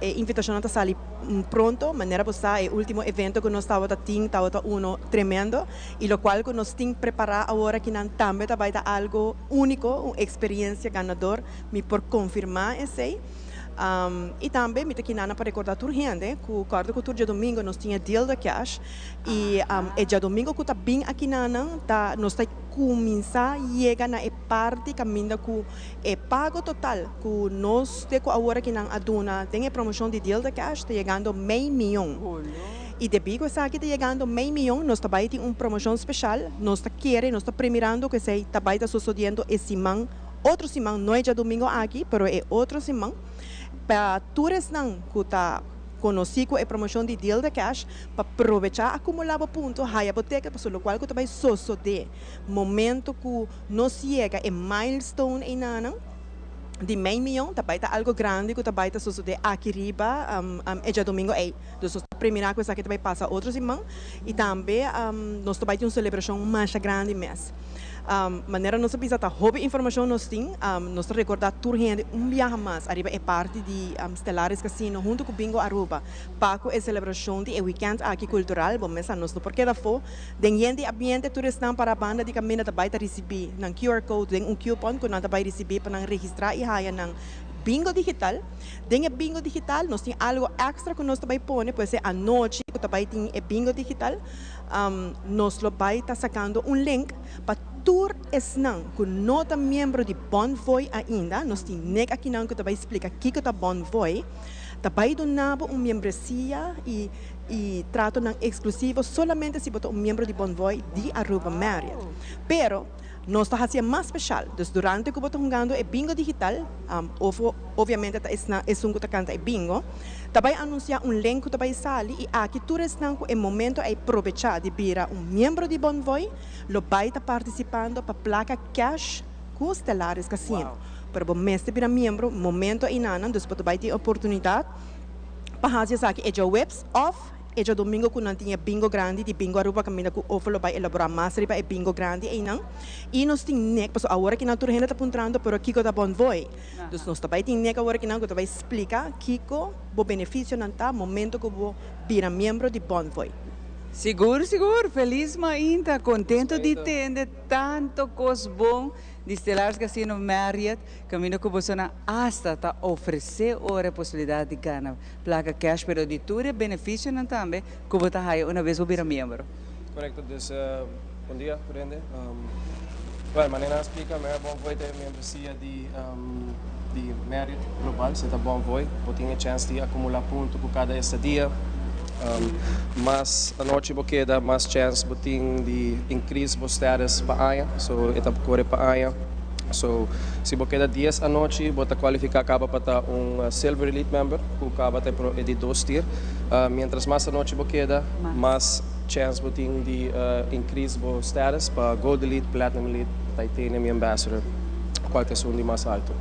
E invitacionnan ta sali pronto, manera bo sa e ultimo evento cu nos tabata tin tabata uno tremendo y locual cu nos tin prepara awor akinan tambe ta bay ta algo unico, un experiencia ganador, mi por confirma esey. Y tambe mi ta kinana pa recorda tur hende cu corda cu tur diadomingo nos tin e deal de cash y e diadomingo cu ta bin akinanan ta nos ta cuminsa yega na e parti caminda cu e pago total cu nos te cu awor akinan a duna den e promocion di deal de cash ta yegando mei miyon. Y debi cu esaki ta yegando mei miyon nos ta bay tin un promocion special, nos ta kere, nos ta premirando cu esey ta bay ta sosodiendo e siman. Otro siman, no e djadumingo aki, pero e otro siman, pa tur esnan ku ta konosí ku e promoshon di Deal the Cash, pa probechá akumulá bo punto, haya bo teket, pasobra lokual ku ta bai sosodé momento ku nos yega e milestone einanan di mei miyon, ta bai ta algu grandi ku ta bai ta sosodé aki riba e djadumingo ei. Dus nos ta premirá ku esaki ta bai pasa otro siman i tambe nos ta bai tin un selebrashon masha grandi mes. Manera nos a bisa ta hopi informacion nos tin, nos ta recorda tur hende un biaha mas ariba e parti di Stellaris Casino hunto cu Bingo Aruba pa cu e celebracion di e weekend aki cultural. Bo mesa nos no por keda afo. Den yen di ambiente tur esnan para banda di caminda ta bay ta ricibi nan QR code den un coupon cu nan ta bay ricibi pa nan registra y haya nan Bingo Digital. Den e Bingo Digital nos tin algo extra cu nos ta bay pone, pues e anochi cu ta bay tin e Bingo Digital. Nos lo bai ta sacando un link pa tur esnan cu no ta miembro di Bonvoy ainda, nos tin nek akinan cu ta bai splica kico ta Bonvoy, ta bai duna bo un miembresia y y tratonan exclusivo solamente si bo ta un miembro di Bonvoy di Aruba Marriott. Pero. Nos ta hacié mas special. Dus durante cu bo ta hungando e bingo digital, of obviamente ta esnan esun cu ta canta e bingo, ta bay anuncia un link cu ta bay sali y aki tur esnan cu e momento ey probecha di bira un miembro di Bonvoy lo bay ta participando pa placa cash cu Stellaris Casino. Pero bo mester bira miembro momento eynanan, dus bo ta bay tin oportunidad pa haci esaki e djaweps of E djadomingo ku nan tin e bingo grandi di Bingo Aruba kaminda ku Ofo lo bai elaborá mas riba e bingo grandi einan. I nos tin nek, pasobra awor akinan tur hende ta puntrando pero kiko ta Bonvoy. Dus nos ta bai tin nek awor akinan ku ta bai splika kiko bo benefisionan ta momento ku bo bira miembro di Bonvoy. Sigur sigur, felis mainta, kontento di tende tanto kos bon di Stellaris Casino Marriott, kaminda ku bosonan asta ta ofresé ora e posibilidat di gana Placa cash pero di tur e beneficionan tambe cu bo ta haya una vez bo bira miembro. Corecto, dus bon dia tur hende. Well, manera nan a splica, Marriott Bonvoy ta e membresia di di Marriott Global, si ta Bonvoy bo tin e chance di acumula punto cu cada estadia. Mas anochi bo keda, mas chance bo tin di increase bo status pa aña, so e ta core pa aña. So, si bo keda dies anochi, bo ta kualifiká kaba pa ta un Silver Elite member, ku kaba ta e di dos tier. Miéntras mas anochi bo keda, mas chèns bo tin di increase bo status pa Gold Elite, Platinum Elite, Titanium i Ambassador, kual ta esun di mas altu.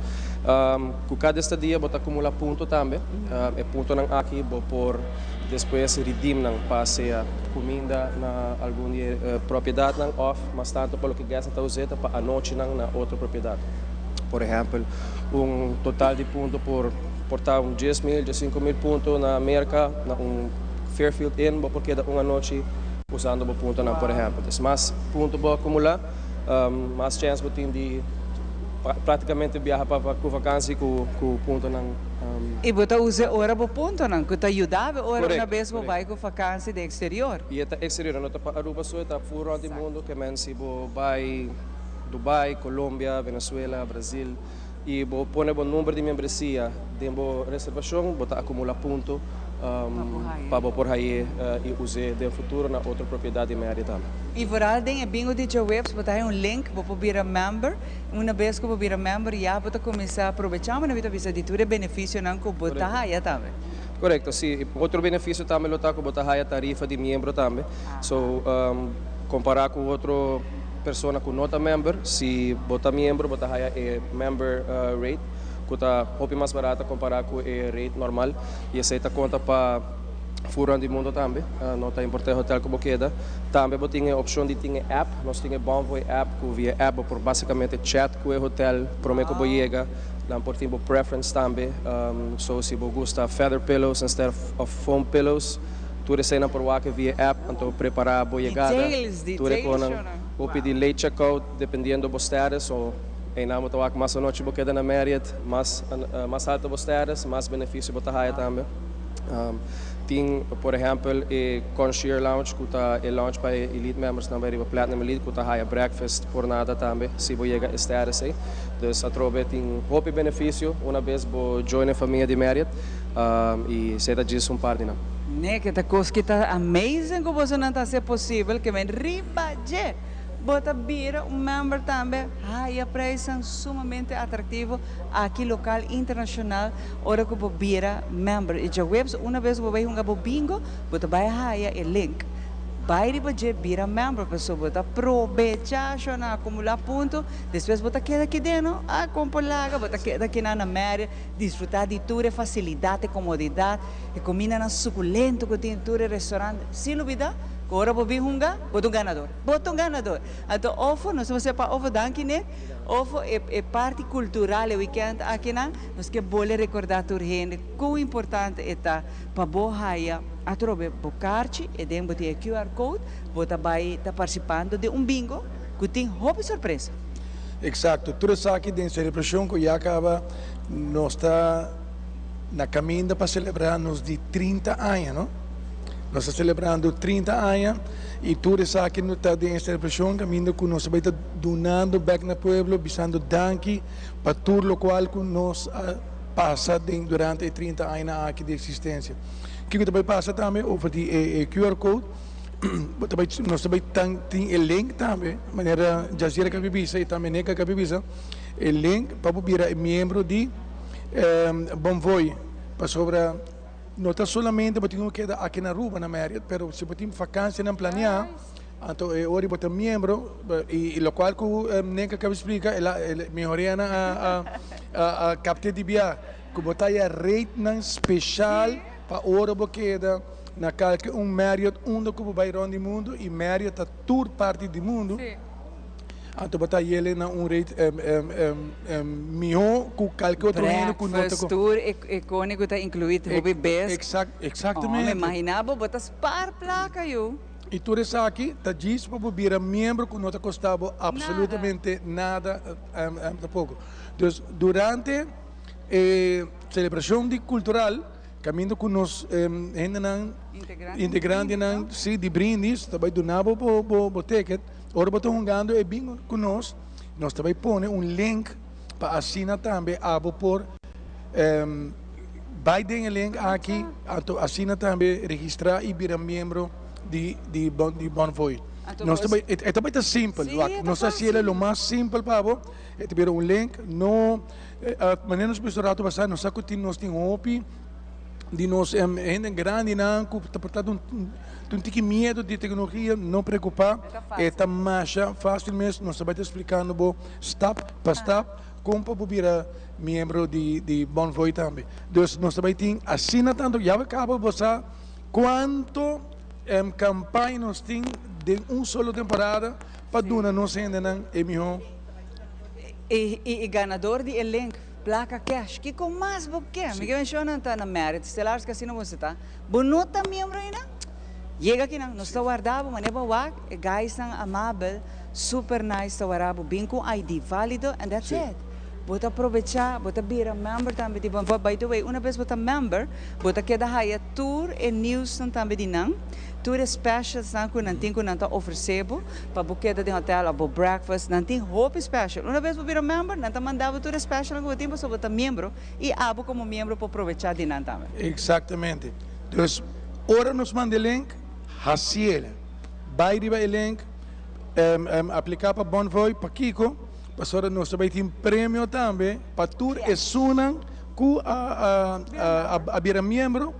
Ku kada estadia bo ta akumulá punto tambe. E puntonan aki bo por despues redeem nan pa sea kuminda na algun di e propiedatnan òf mas tantu pa loke guestnan ta us'é ta pa anochinan na otro propiedat. Por ehèmpel, un total di punto por por ta un 10.000, 15.000 punto na Merka na un Fairfield Inn bo por keda un anochi usando bo puntonan por ehèmpel. Des mas punto bo akumulá, mas chèns bo tin di práktikamente biaha pa ku vakansi ku ku puntonan. I bo ta usa e ora bo puntonan ku ta yuda bo ora una bes bo bai ku vakansi den eksterior. I e ta eksterior, e no ta pa Aruba so, e ta ful rònt di mundu. Ke men si bo bai Dubai, Colombia, Venezuela, Brazil i bo pone bo number di membresia den bo reservashon, bo ta akumulá punto pa bo por haye i us'é den futuro na otro propiedat di Marriott tambe. I vooral den e bingo di djaweps bo ta haña un link, bo por bira member. Una bes ku bo bira member ya bo ta kuminsá probechá manera mi ta bisa di tur e benefisionan ku bo ta haya tambe. Korekto, si. Otro benefisio tambe lo ta ku bo ta haya tarifa di miembro tambe. So, kompará ku otro persona ku no ta member, si bo ta miembro bo ta haya e member rate ku ta hopi mas barata kompará ku e rate normal i esei ta konta pa Fur rond di mundo tambe, no ta importa e hotel cu bo keda. Tambe bo tin e opcion di tin e app, nos tin e Bonvoy app cu via app bo por basicamente chat cu e hotel prome cu bo yega. Nan por tin bo preference tambe, so si bo gusta feather pillows instead of foam pillows, tur esey nan por wak via app, anto prepara bo yegada, tur e conan. Bo pidi late checkout dependiendo bo status, so eynan bo ta wak mas anochi bo keda na Marriott, mas mas alto bo status, mas beneficio bo ta haya tambe. Tin por ehempel e Concierge Lounge cu ta e lounge pa e elite members nan bay riba Platinum Elite cu ta haya breakfast por nada tambe si bo yega e status ey. Dus atrobe tin hopi beneficio una bes bo join e famia di Marriott y esey ta djis un par di nan. Nee, ke ta kos ki ta amazing ku bosonan ta hasi posibel ke men riba dje. Bo ta bira un member tambe, haya prijsnan sumamente atractivo aki local internacional ora cu bo bira member. Y djaweps una bes bo bay hunga bo bingo, bo ta bay haya e link. Bay riba dje bira member pasobra bo ta probecha shona acumula punto, despues bo ta keda aki den no, ah con por laga, bo ta keda aki nan na Marriott disfruta di tur e facilidad, e comodidad, e cumindanan suculento cu tin tur e restaurant, sin lubida cu ora bo bin hunga bo ta un ganador. Bo ta un ganador. Anto ofo, nos ta mester pa ofo danki Nick, ofo e e parti cultural e weekend akinan, nos ke bole recorda tur hende con importante e ta pa bo haya atrobe bo karchi e den bo tin e QR code, bo ta bay ta participando den un bingo cu tin hopi sorpresa. Exacto, tur esaki den celebracion cu ya caba nos ta na caminda pa celebra nos di 30 aña, no? Nos ta celebrando 30 aña y tur esaki no ta den e celebracion caminda cu nos ta bay ta dunando bek na pueblo bisando danki pa tur locual cu nos a pasa den durante e 30 añanan aki di existencia. Kico ta bay pasa tambe over di e QR code? Bo ta bai, nos ta bai tan tin e link tambe, manera Jazira kabi bisa i tambe Neka kabi bisa, e link pa bo bira e miembro di Bonvoy, pasobra no ta solamente bo tin ku keda aki na Aruba na Marriott, pero si bo tin vakansianan planeá, anto e ora bo ta miembro i lokual ku Neka kabi splika, el a mihorianan a a kapte di bia ku bo ta haya ratenan speshal pa ora bo keda na kalke un Marriott unda ku bo bai rònt di mundu i Marriott ta tur parti di mundu, anto bo ta yele na un rate mihó ku kalke otro hende ku no ta. Breakfast tur e koni ku ta inkluí hopi bes. Eksaktamente. Oh, mi imaginá bo, bo ta spar plaka yu. I tur esaki ta djis pa bo bira miembro ku no ta kosta bo absolutamente nada tampoko. Dus durante e selebrashon di kultural kaminda ku nos hendenan integrantenan si di brindis ta bai duna bo bo ticket ora bo ta hungando e bingo ku nos, nos ta bai pone un link pa asina tambe abo por bai den e link aki anto asina tambe registra i bira miembro di di Bonvoy. Nos ta bai e ta bai ta simpel wak nos ta hasiel lo mas simpel pa bo e ta bira un link no manera nos bisa rato pasa nos sa ku tin nos tin hopi di nos hende grandinan ku ta por ta un tiki miedo di teknologia no preokupa e ta masha fasil mes nos ta bai ta splikando bo stap pa stap kon pa bo bira miembro di di Bonvoy tambe dus nos ta bai tin asina tantu ya bo kaba bo sa kuanto kampaña nos tin den un solo temporada pa duna nos hendenan e miho. I e ganador di e link, plaka cash. Kiko mas bo ke? Mi ke menshona ta na Marriott Stellaris Casino bo ta. Bo no ta miembro ainda? Yega akinan, nos ta warda bo, manera bo wak, e guysnan amabel, super nice ta wara bo, bin ku un ID valido and that's it. Bo ta probecha, bo ta bira member tambe di Bonvoy. By the way, una bes bo ta member, bo ta keda haya tur e nieuwsnan tambe di nan, tur e specialsnan ku nan tin ku nan ta ofrece bo pa bo keda den hotel of bo breakfast. Nan tin hopi special. Una bes bo bira member, nan ta manda bo tur e specialnan ku bo tin pasobra bo ta miembro i abo komo miembro por probecha di nan tambe. Exactamente. Dus ora nos manda e link, haciel. Bai riba e link, aplica pa Bonvoy. Pakiko? Pasobra nos ta bai tin premio tambe pa tur esunnan ku a bira miembro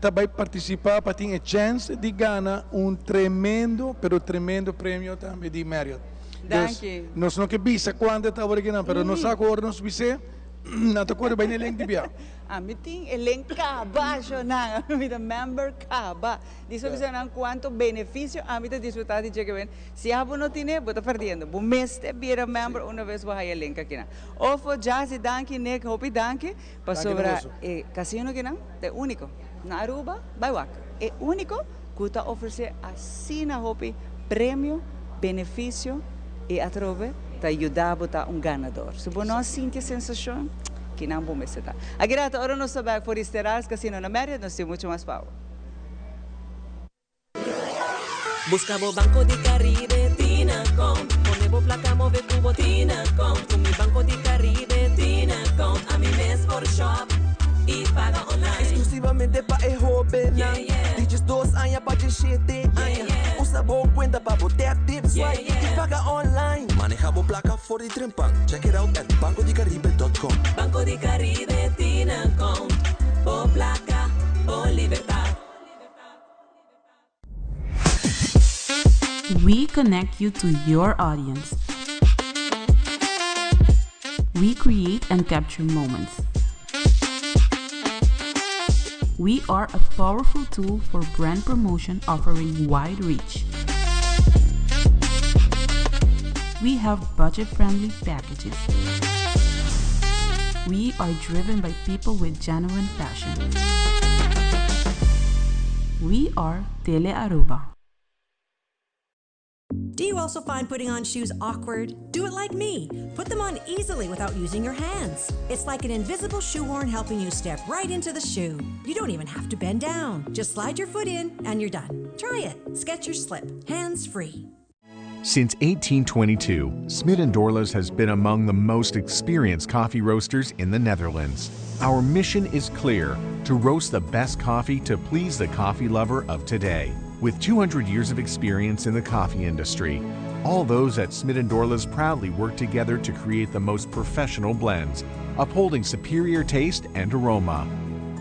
ta bai partisipá pa tin e chèns di gana un tremendo pero tremendo premio tambe di Marriott. Dus nos no ke bisa kuantu e ta awor akinan pero nos sa ku ora nos bis'é nan ta kore bai na e link di bia. Ami tin e link kaba shonnan, ami ta member kaba. Di so bisa nan kuantu benefisio ami ta disfrutá di dje ke wen. Si abo no tine, bo ta perdiendo. Bo mester bira member una vez bo haya link akinan. Ofo, Jazzy, danki, Nick, hopi danki. Pasobra e casino akinan ta e unico na Aruba, bai wak, e unico cu ta ofrece asina hopi premio, beneficio y atrobe ta yuda bo ta un ganador. Si bo no a sinti e sensacion, kinan bo mester ta. Aki rato ora nos ta bek for di Stellaris Casino na Marriott, nos tin mucho mas pa bo. Busca bo Banco di Caribe tin account. Pone bo placa move cu bo tin account. Cu mi Banco di Caribe tin account. Ami mes por shop y paga online. Exclusivamente pa e hobennan di 12 aña pa 17 aña. Usa bo cuenta pa bo tap, tip, swipe y paga online. Maneha bo placa for di trempan. Check it out at bancodicaribe.com. Banco di Caribe tin account. Bo placa, bo libertad. We connect you to your audience. We create and capture moments. We are a powerful tool for brand promotion offering wide reach. We have budget friendly packages. We are driven by people with genuine passion. We are Tele Aruba. Do you also find putting on shoes awkward? Do it like me. Put them on easily without using your hands. It's like an invisible shoehorn helping you step right into the shoe. You don't even have to bend down. Just slide your foot in and you're done. Try it. Skechers Slip. Hands free. Since 1822, Smit & Dorlas has been among the most experienced coffee roasters in the Netherlands. Our mission is clear to roast the best coffee to please the coffee lover of today. With 200 years of experience in the coffee industry, all those at Smit & Dorlas proudly work together to create the most professional blends, upholding superior taste and aroma.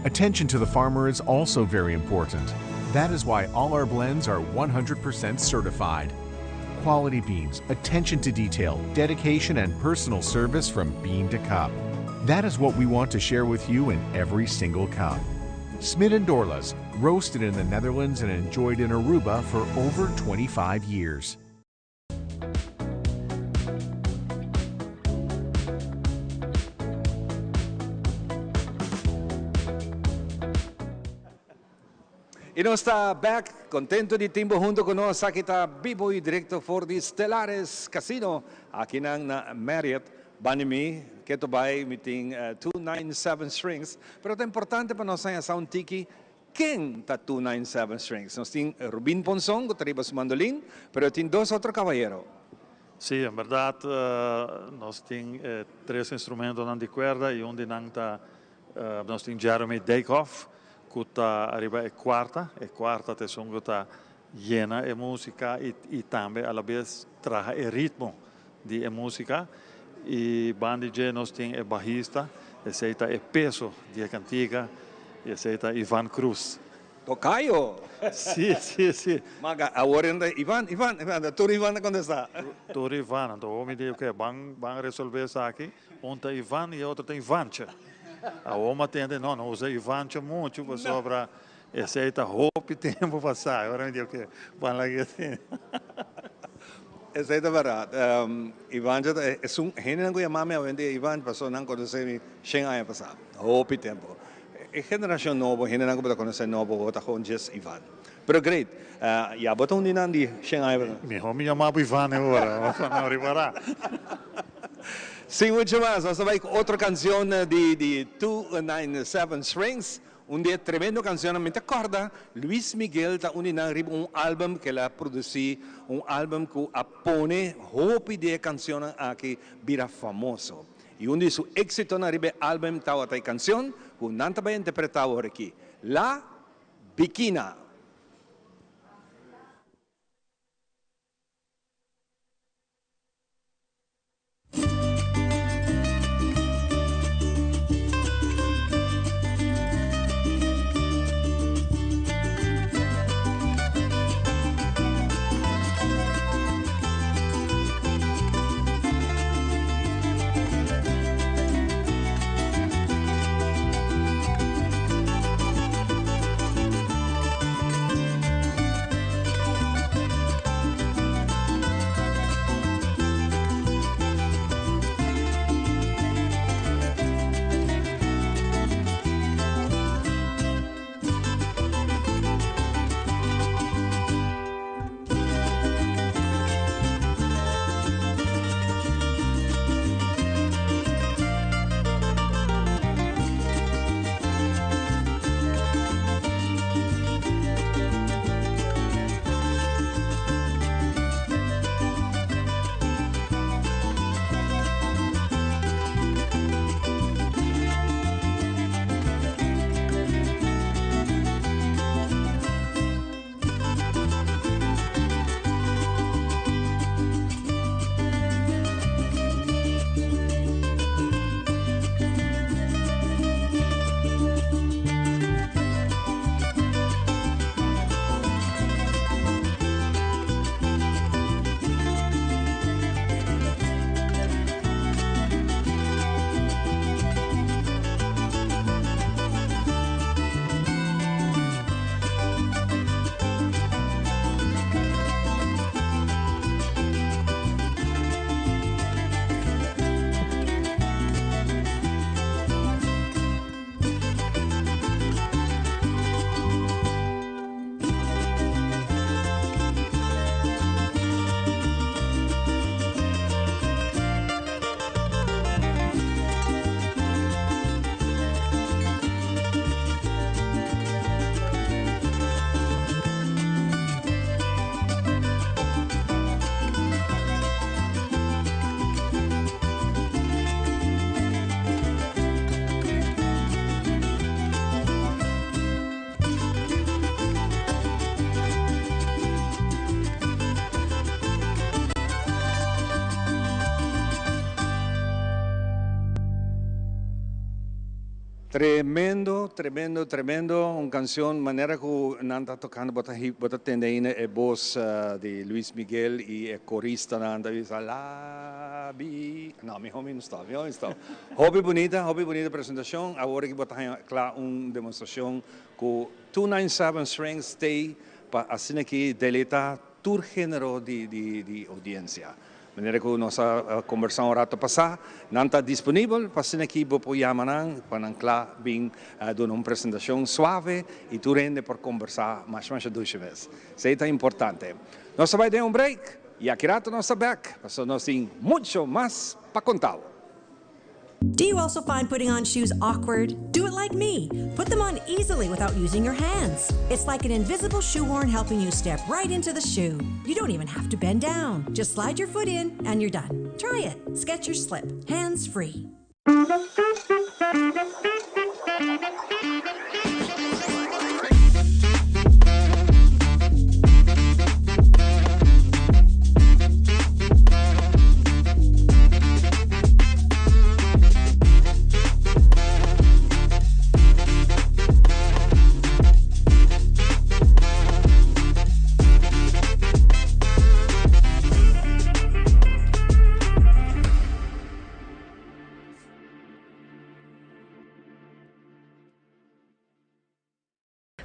Attention to the farmer is also very important. That is why all our blends are 100% certified. Quality beans, attention to detail, dedication, and personal service from bean to cup. That is what we want to share with you in every single cup. Smit and Dorlas, roasted in the Netherlands and enjoyed in Aruba for over 25 years. Y nos ta back, contento di tin bo hunto cu nos aki ta bibo y directo for di Stellaris Casino, aki nan na Marriott. Bani mi, keto bay mi tin 297 Strings, pero ta importante pa nos haña sa un tiki ken ta 297 Strings. Nos tin Rubin Ponson cu ta riba su mandolin, pero tin dos otro cabayero. Sí, en berdad nos tin e tres instrumentonan di cuerda y un di nan ta Nos tin Jeremy Dijkhoff ku ta ariba e kuarta. E kuarta ta esun ku ta yena e músika i tambe alabes traha e ritmo di e músika. I banda di dje nos tin e bahista, esei ta e peso di e kantika i esei ta Ivan Cruz. Tocayo! Sí, sí, sí. Maga, awor e ta Ivan, Ivan, Ivan, tur Ivan ta kontestá. Tur Ivan, anto awor mi di oke, ban ban resolvé esaki. Un ta Ivan i e otro ta Ivancha. Awor mi a tende, no, no usa Ivancha muchu pasobra esei ta hopi tempu pasá. Awor mi di oke, ban laga asina. Esei ta bèrdat. Ivancha ta esun hendenan ku yama mi awendia Ivancha pasobra nan konosé mi shen aña pasá. Hopi tempu. E generashon nobo, hendenan ku bo ta konosé nobo, bo ta gewoon djes Ivan. Pero great. Ya bo ta un di nan di shen aña pasá. Mihó mi yama bo Ivan e ora, pa no ripará. Sin mucho mas, nos ta bai ku otro kanshon di di 297 Strings. Un di e tremendo kanshonnan, mi ta kòrda Luis Miguel ta un di nan riba un album ku el a produsí, un album ku a pone hopi di e kanshonnan aki bira famoso. I un di su éksitonan riba e álbum tabata e kanshon ku nan ta bai interpretá awor aki, La Bikina. Tremendo, tremendo, tremendo. Un cancion manera cu nan ta tocando bo ta bo ta tende ainda e bos di Luis Miguel y e coristanan ta bisa la bi no miho mi no stop miho mi stop. Hopi bunita, hopi bunita presentacion. Awor aki bo ta haña cla un demostracion cu 297 Strings stay pa asina aki deleita tur genero di di di audiencia. Manera ku nos a kombersá un rato pasá, nan ta disponibel pa asina ki bo por yama nan pa nan kla bin duna un presentashon suave i tur hende por kombersá masha masha dushi mes. Esei ta importante. Nos ta bai den un break i aki rato nos ta bèk pasobra nos tin mucho mas pa konta bo. Do you also find putting on shoes awkward? Do it like me. Put them on easily without using your hands. It's like an invisible shoehorn helping you step right into the shoe. You don't even have to bend down. Just slide your foot in and you're done. Try it. Skechers Slip. Hands free.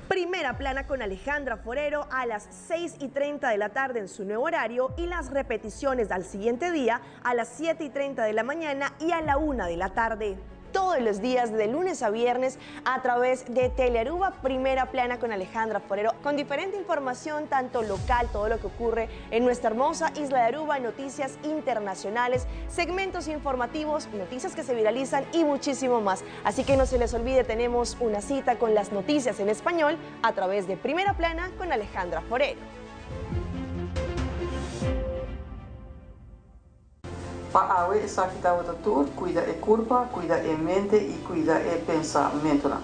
Primera Plana con Alejandra Forero a las 6 y 30 de la tarde en su nuevo horario y las repeticiones al siguiente día a las 7 y 30 de la mañana y a la 1 de la tarde todos los días de lunes a viernes a través de Telearuba Primera Plana con Alejandra Forero, con diferente información, tanto local, todo lo que ocurre en nuestra hermosa isla de Aruba, noticias internacionales, segmentos informativos, noticias que se viralizan y muchísimo más. Así que no se les olvide, tenemos una cita con las noticias en español a través de Primera Plana con Alejandra Forero. Pa awe esaki tabata tur, cuida e curpa, cuida e mente y cuida e pensamentonan.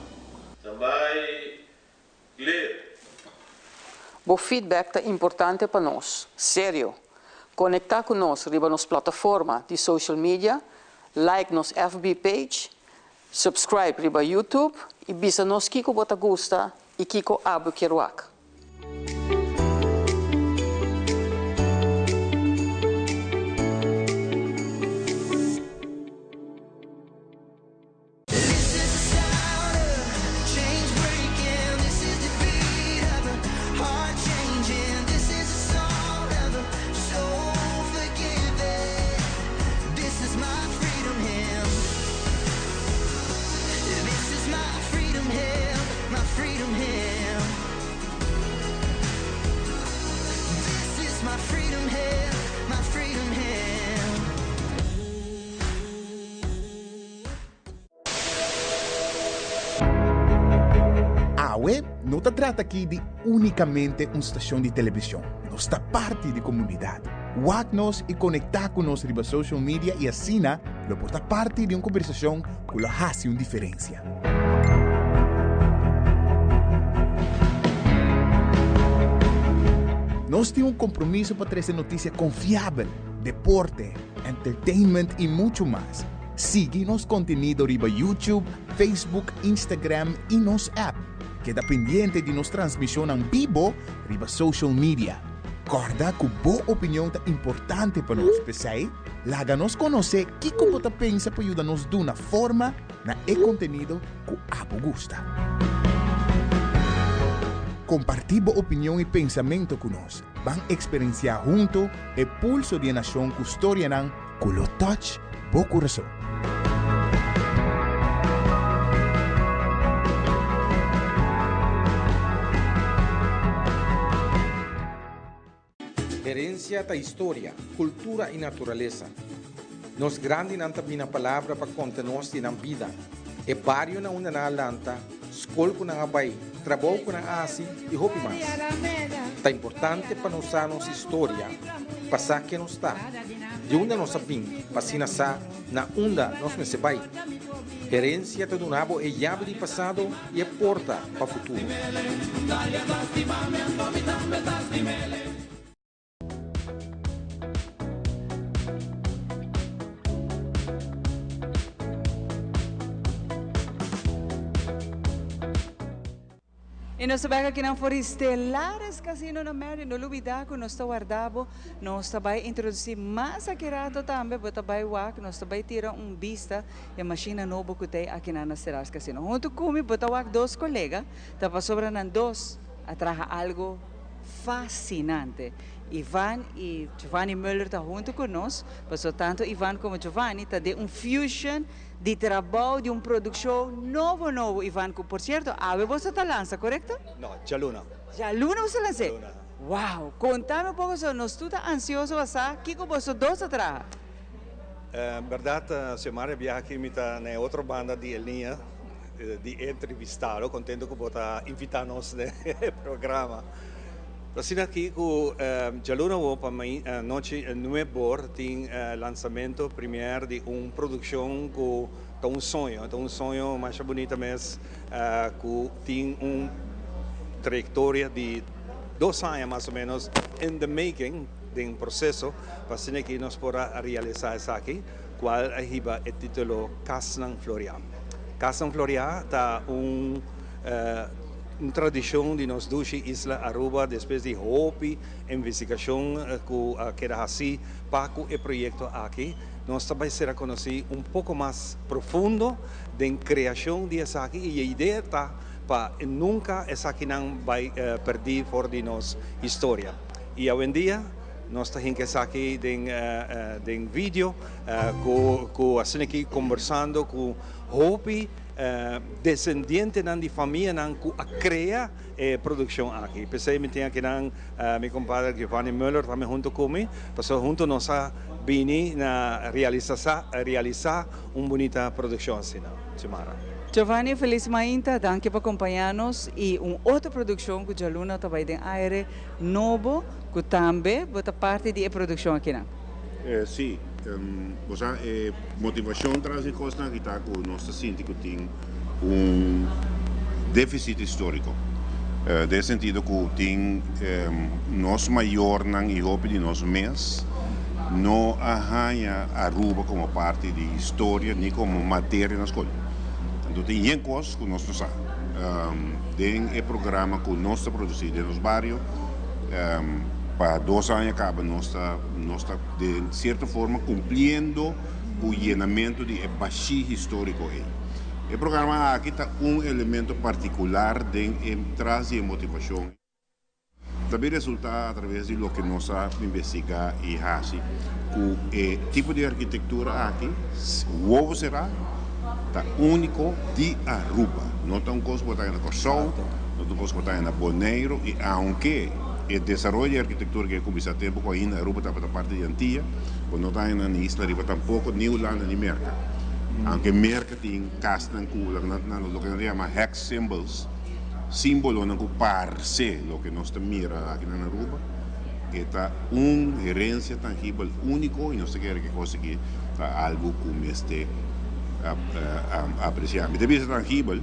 Standby, clear. Bo feedback ta importante pa nos. Serio! Conecta cu nos riba nos plataforma di social media, like nos FB page, subscribe riba YouTube y bisa nos kico bo ta gusta y kico abo kier wak. Awe no ta trata aki di únikamente un stashon di televishon, nos ta parti di komunidat. Wak nos i konektá ku nos riba social media i asina lo por ta parti di un kombersashon ku lo hasi un diferensia. Nos tin un kompromiso pa trese notisia konfiabel, deporte, entertainment i muchu mas. Sigui nos kontenido riba YouTube, Facebook, Instagram i nos app. Keda pendiente di nos transmishonnan bibo riba social media. Kòrda ku bo opinion ta importante pa nos, p'esei laga nos konosé kiko bo ta pensa pa yuda nos duna forma na e kontenido ku abo gusta. Kompartí bo opinion i pensamentu ku nos. Ban eksperensiá huntu e pulso di e nashon ku storianan ku lo touch bo kurason. Herencia ta historia, cultura y naturalesa. Nos grandinan ta bina palabra pa conta nos di nan bida, e bario na unda nan a lanta, scol cu nan a bay, trabou cu nan a haci y hopi mas. Ta importante pa nos sa nos historia pa sa ken nos ta, di unda nos a bin pa asina sa na unda nos mester bay. Herencia ta duna bo e yabi di pasado y e porta pa futuro. I nos ta bek akinan for di Stellaris Casino na Merlin. No lubida ku nos ta warda bo. Nos ta bai introdusí mas aki rato tambe. Bo ta bai wak, nos ta bai tira un bista e mashina nobo ku t'ei akinan na Stellaris Casino. Huntu ku mi bo ta wak dos kolega, ta pasobra nan dos a traha algu fasinante. Ivan i Giovanni Muller ta huntu ku nos, pasobra tantu Ivan komo Giovanni ta den un fusion di trabou di un produkshon nobo nobo Ivan ku por sierto awe boso ta lansa korekto? No, djaluna. Djaluna boso ta lans'é? Djaluna. Wow! Konta mi un poko so, nos tur ta ansioso pa sa kiko boso dos ta traha. Bèrdat Xiomara biaha aki mi ta na e otro banda di e liña di e entrevistado, kontento ku bo ta invitá nos den e programa. Asina aki ku djaluna awor pa anochi nuebor tin lansamento premier di un produkshon ku ta un soño, ta un soño masha bunita mes ku tin un trayektoria di dos aña mas o menos in the making, den proseso, pa asina aki nos por a realisa esaki, kual a hiba e titulo Kasnan Floriá. Kasnan Floriá ta un. Un tradishon di nos dushi isla Aruba despues di hopi investigashon ku a keda hasi pa ku e proyekto aki, nos ta bai sera konosí un poko mas profundo den kreashon di esaki i e idea ta pa nunka esakinan bai pèrdí for di nos historia. I awendia nos ta hinka esaki den den video ku ku asin'aki kombersando ku hopi Desendientenan di famianan ku a krea e produkshon aki. P'esei mi tin akinan mi kompadre Giovanni Muller tambe huntu ku mi, pasobra huntu nos a bini na realisá un bunita produkshon asina. Xiomara. Giovanni, felis mainta, danki pa kompañá nos i un otro produkshon ku djaluna ta bai den aire nobo ku tambe bo ta parti di e produkshon akinan. Sí, bo sa e motivashon tras di kosnan aki ta ku nos ta sinti ku tin un defisit históriko. Den e sentido ku tin nos mayornan i hopi di nos mes no a haña Aruba komo parti di historia ni komo materia na skol. Anto tin yen kos ku nos no sa. Den e programa ku nos ta produsí den nos bario, Pa dos aña kaba nos ta nos ta den sierto forma kumpliendo ku yenamentu di e bashí históriko ei. E programa aki ta un elemento partikular den e tras di e motivashon. Ta bin resultá atraves di loke nos a investigá i hasi ku e tipo di arkitektura aki, wowo será, ta úniko di Aruba. No ta un kos ku bo ta haña na Kòrsou, no ta un kos ku bo ta haña na Boneiru i aunke e desaroyo di arkitektura ke a kuminsá tempu ku ainda Aruba tabata parti di Antia, bo no ta haña nan ni isla riba tampoko, ni Hulanda ni Merka. Aunke Merka tin kasnan ku loke nan loke nan ta yama hex symbols, símbolonan ku parse loke nos ta mira aki na Aruba, e ta un herensia tangibel úniko i nos ta kere ku e kos aki ta algu ku mester apresiá. Mi ta bisa tangibel,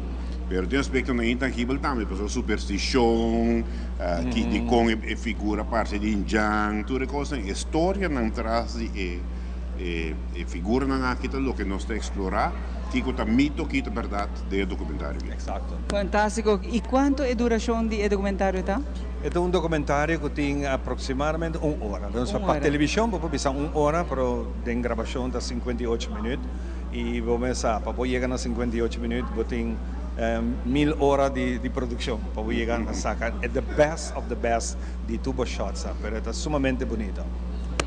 pero tin aspektonan intangibel tambe, pasobra superstishon, ki dikon e figura parse di indjan, tur e kosnan, e storianan tras di e figuranan aki ta loke nos ta eksplorá, kiko ta mito, kiko ta bèrdat den e dokumentario aki. Eksakto. Fantástiko. I kuantu e durashon di e dokumentario ta? E ta un dokumentario ku tin aproksimadamente un ora. Entonces pa televishon bo por bisa un ora, pero den grabashon ta 58 minüt. I bo mes sa, pa bo yega na 58 minüt bo tin mil ora di produkshon pa bo yega na saka e the best of the best di tur bo shots. Pero e ta sumamente bunito.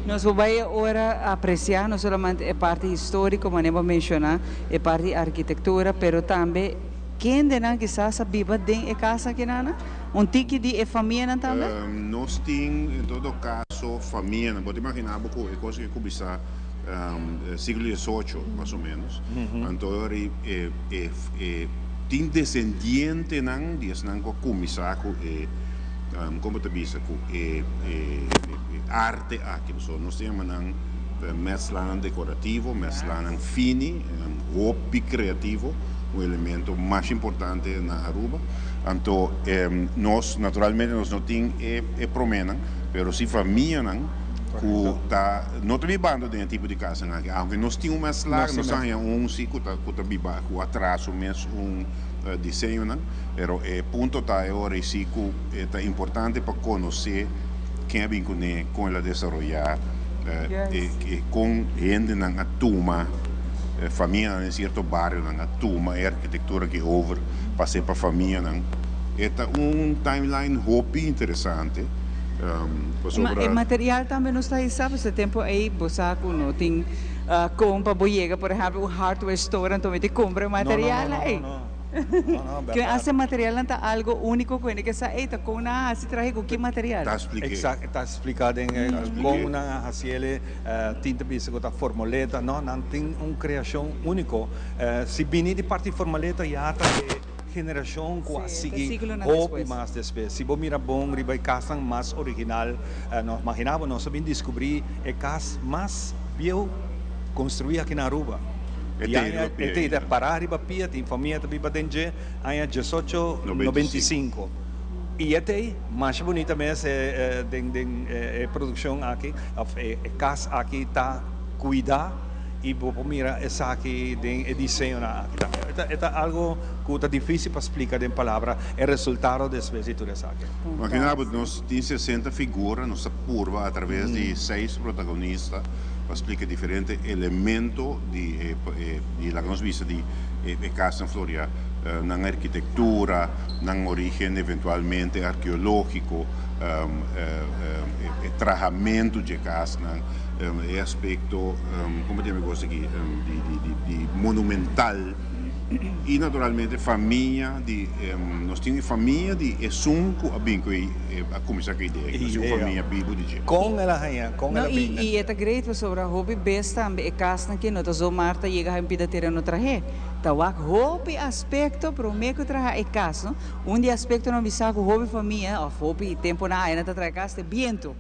Nos por bai e ora apresiá no solamente e parti históriko, manera bo a menshoná, e parti di arkitektura, pero tambe kendenan kisas a biba den e kas akinana. Un tiki di e famianan tambe? Nos tin en todo caso famianan. Bo ta imagina bo cu e cos aki cuminsa siglo diesocho mas o menos. Anto e e tin descendientenan di esnan cu a cuminsa cu e con bo ta bisa cu e arte aki. Pasobra nos ta yama nan metslanan decorativo, metslanan fini, hopi creativo, un elemento mas importante na Aruba. Anto nos, naturalmente nos no tin e e proménan, pero si famianan Ku ta no ta bibando den e tipo di kasnan aki. Aunke nos tin un mes lag, nos a haña un si ku ta ku ta biba ku a traha su mes un diseñonan. Pero e punto ta e ora ei si ku e ta importante pa konosé ken a bin kuné, kon el a desaroyá, e kon hendenan a tuma, famianan den sierto barionan a tuma e arkitektura aki over pas'é pa famianan. E ta un timeline hopi interesante. Ma e material tambe nos ta hisa, pasobra e tempo ei bo sa ku no tin kon pa bo yega por ehèmpel un hardware store anto mi tin kumpra e material ei. Ke hasi e materialnan ta algo úniko ku hende ke sa ei ta kon nan a hasi trahe ku ki material. Exacto, ta splika den kon nan a hasi el, tin ta bisa ku ta formoleta, no, nan tin un kreashon úniko. Si bini di parti formoleta ya ta e Generashon ku a sigui hopi mas despues. Si bo mira bon riba e kasnan mas original, no magina bo nos a bin diskubrí e kas mas bieu konstruí aki na Aruba. E aña e te ta pará riba pia, tin famia ta biba den dje, aña diesocho nobenta i sinku. I e t'ei masha bunita mes den den e produkshon aki òf e kas aki ta kuidá. I bo por mira esaki den e diseñonan aki tambe. E ta algo ku ta difísil pa splika den palabra e resultado despues di tur esaki. Imagina bo, nos tin 60 figura, nos ta purba atraves di seis protagonista pa splika diferente elemento di e, di laga nos bisa di e kasnan Floria, nan arkitektura, nan origen eventualmente arkeológiko, e trahamentu dje kasnan. E aspecto, como ta yama e cos aki, di monumental y naturalmente famia di, nos tin e famia di esun cu a bin cu e, a cuminsa cu e idea, nos tin un famia bibo di dje. Con el a haña, con el a bin na Y e ta great pasobra hopi bes tambe e casnan ki no ta zomaar ta yega haña pida tereno trahe. Ta wak hopi aspecto prome cu traha e cas, no. Un di e aspectonan bisa cu hopi famia of hopi temponan aya nan ta traha e cas ta e biento.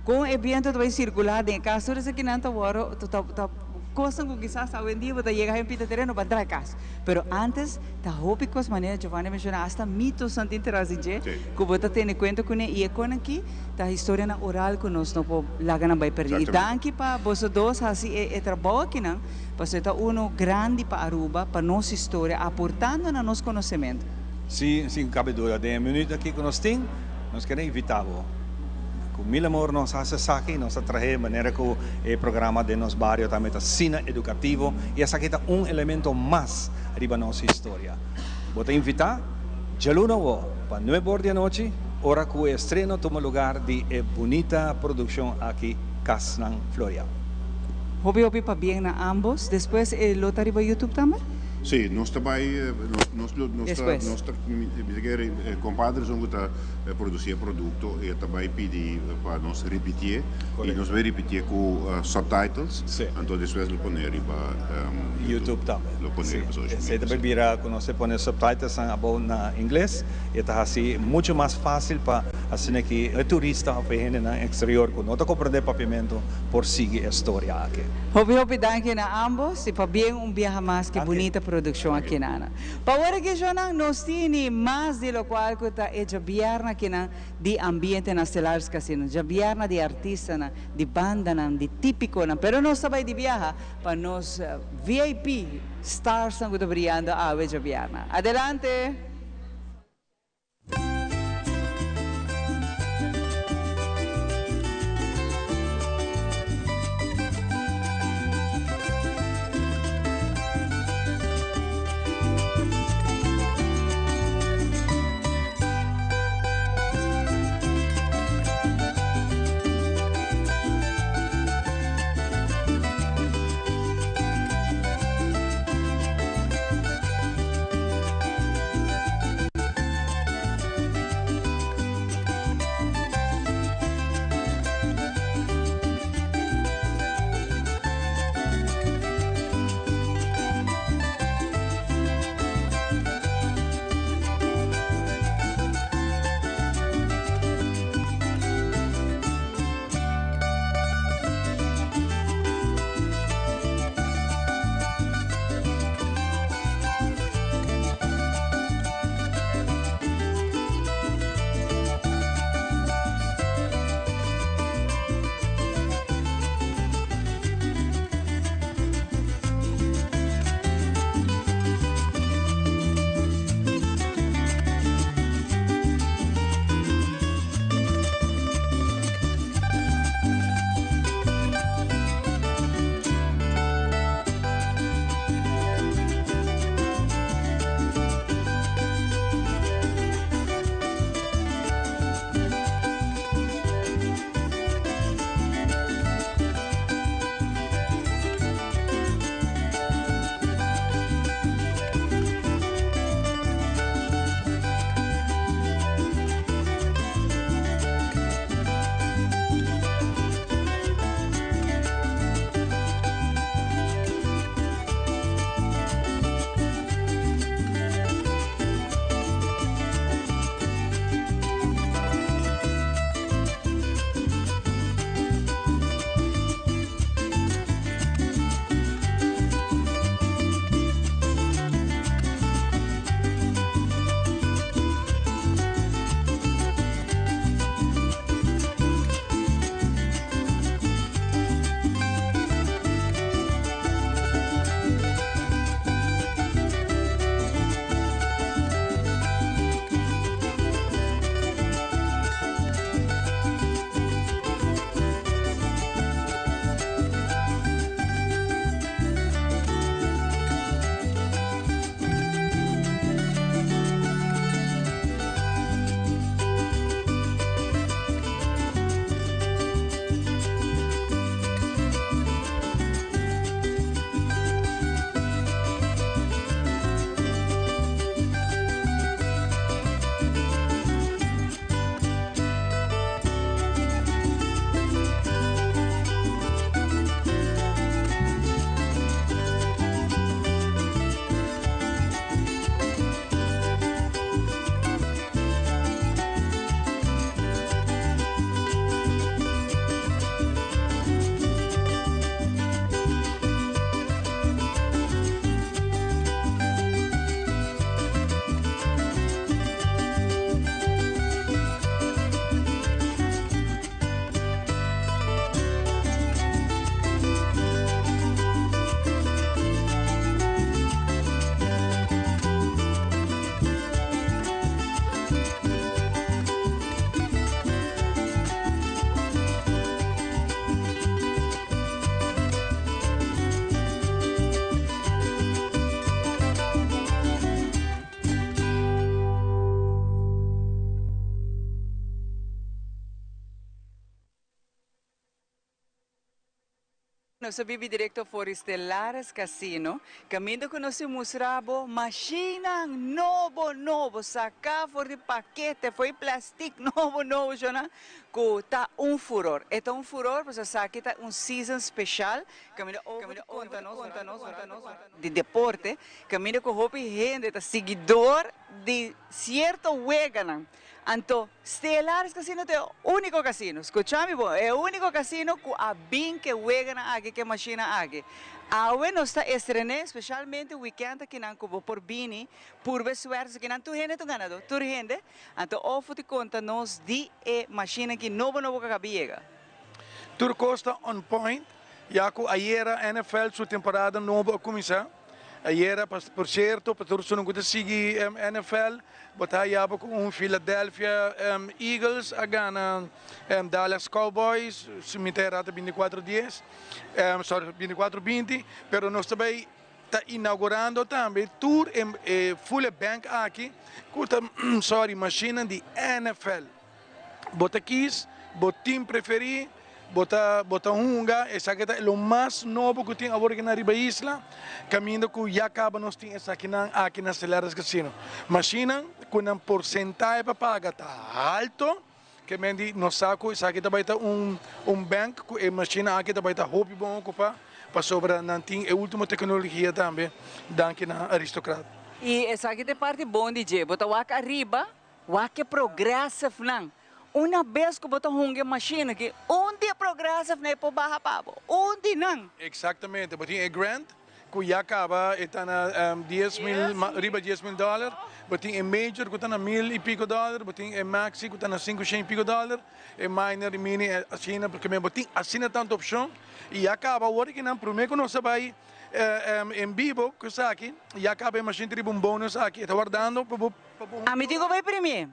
Kon e biento ta bai sirkulá den e kas? Tur esakinan ta wòrdu ta ta kosnan ku kisas awendia bo ta yega hei un pita tereno pa entra e kas. Pero ántes ta hopi kos manera Giovanni a menshoná asta mitosnan tin tras di dje ku bo ta tene kuenta kuné i e konan aki ta historianan oral ku nos no por laga nan bai pèrdí. I danki pa boso dos hasi e e trabou akinan pasobra e ta unu grandi pa Aruba, pa nos historia, aportando na nos konosementu. Sí, sin kabe duda. Den e minüt aki ku nos tin, nos kere invitá bo. Ku mil amor nos hasi esaki, nos ta trahe manera ku e programa den nos bario tambe ta asina edukativo i esaki ta un elemento mas riba nos historia. Bo ta invitá djaluna awo pa nuebe or di anochi ora ku e estreno tuma lugar di e bunita produkshon aki Kasnan Floria. Hopi hopi pabien na ambos. Despues e lo ta riba YouTube tambe? Sí, nos ta bai, nos nos nos ta nos ta bisa ke compadre esun ku ta produci e producto e ta bay pidi pa nos ripitié y nos bay ripitié cu subtitles anto despues lo pone riba YouTube tambe lo pone riba social media. Esey ta bay bira cu nos e pone subtitles nan abou na ingles e ta haci mucho mas facil pa asina ki e turista of e hendenan exterior cu no ta comprende papiamento por sigui e storia aki. Hopi hopi danki na ambos y pabien un biaha mas ki bunita produccion aki nana. Pa ora ki eshonan nos tini mas di locual cu ta e djabièrna kinan di ambiente na Stellaris Casino, djabièrna di artistanan, di bandanan, di tipiconan, pero nos ta bay di biaha pa nos VIP starsnan cu ta briyando awe djabièrna. Adelante! Nos a bibi directo for di Stellares Casino, caminda cu nos tin mustra bo mashinnan nobo nobo, saca for di pakete, for di plastic nobo nobo shownan, cu ta un furor. E ta un furor pasobra esaki ta un season special, caminda over ta conta nos di deporte, caminda cu hopi hende ta siguidor di cierto weganan. Anto, Stellaris Casino ta e úniko kasino, skucha mi bon, e úniko kasino ku a bin ku e weganan aki, ku e mashinnan aki. Awe nos ta estrené, speshalmente wikènt akinan ku bo por bini purba e suerte akinan, tur hende ta un ganadó, tur hende. Anto Ofo ta konta nos di e mashinnan ki nobo nobo ku a kaba yega. Tur kos ta on point, ya ku ayera NFL su temporada nobo a kuminsá. Ayera, por sierto, pa tur esunnan ku ta sigui NFL, bo ta haya bo ku un Philadelphia Eagles a gana Dallas Cowboys, si mi ta erá ta bintikuatro dies, sorry, bintikuatro binti, pero nos ta bai ta inaugurando tambe tur e full e bank aki ku ta, sorry, mashinnan di NFL. Bo ta kies bo team preferi, bo ta bo ta hunga, esaki ta lo mas nobo ku tin awor aki na riba isla, kaminda ku ya kaba nos tin esakinan aki na Stellares Casino. Mashinnan ku nan porsentahe pa paga ta halto, ke men di nos sa ku esaki ta bai ta un un bank ku e mashinnan aki ta bai ta hopi bon okupá pasobra nan tin e ultimo teknologia tambe danki na Aristocrat. I esaki ta e parti bon di dje, bo ta wak ariba Wak e progressivenan. Una bes ku bo ta hunga e machine aki, un di e progressivenan e por baha pa bo. Un di nan. Exactamente. Bo tin e grand ku ya kaba e ta na 10.000, riba 10.000 dòler. Bo tin e major ku ta na mil i piko dòler. Bo tin e maxi ku ta na sinku shen i piko dòler. E minor i mini asina, pasobra bo tin asina tantu opshon. I ya kaba awor ki nan promé ku nos a bai en bibo ku esaki, ya kaba e machine ta riba un bonus aki. E ta wardando pa bo. Ami tin ku bai primi.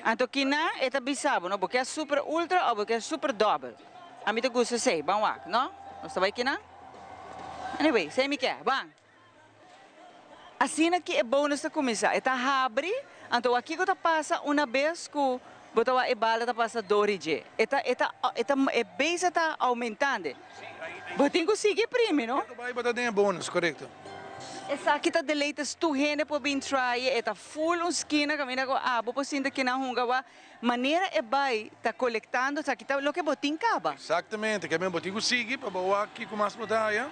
Anto kinan e ta bisa bo, no? Bo ke super ultra o bo ke super dobel? Ami ta gusta esei. Ban wak, no? Nos ta bai kinan? Anyway, esei mi ke. Ban! Asina ki e bonus ta kuminsá. E ta habri, anto wak kiko ta pasa una bes ku bo ta wak e bala ta pasa dor i dje. E ta, e ta, e ta, e base ta aumentando. Bo tin ku sigui primi, no? Bo ta bai den e bonus, korekto. Esaki ta de latest tur hende por bin try e ta full un skina kaminda ku abo por sinta kinan hunga wak manera e bai ta kolektando esaki ta loke bo tin kaba. Exactamente, ke men bo tin ku sigui pa bo wak kiko mas bo ta haya.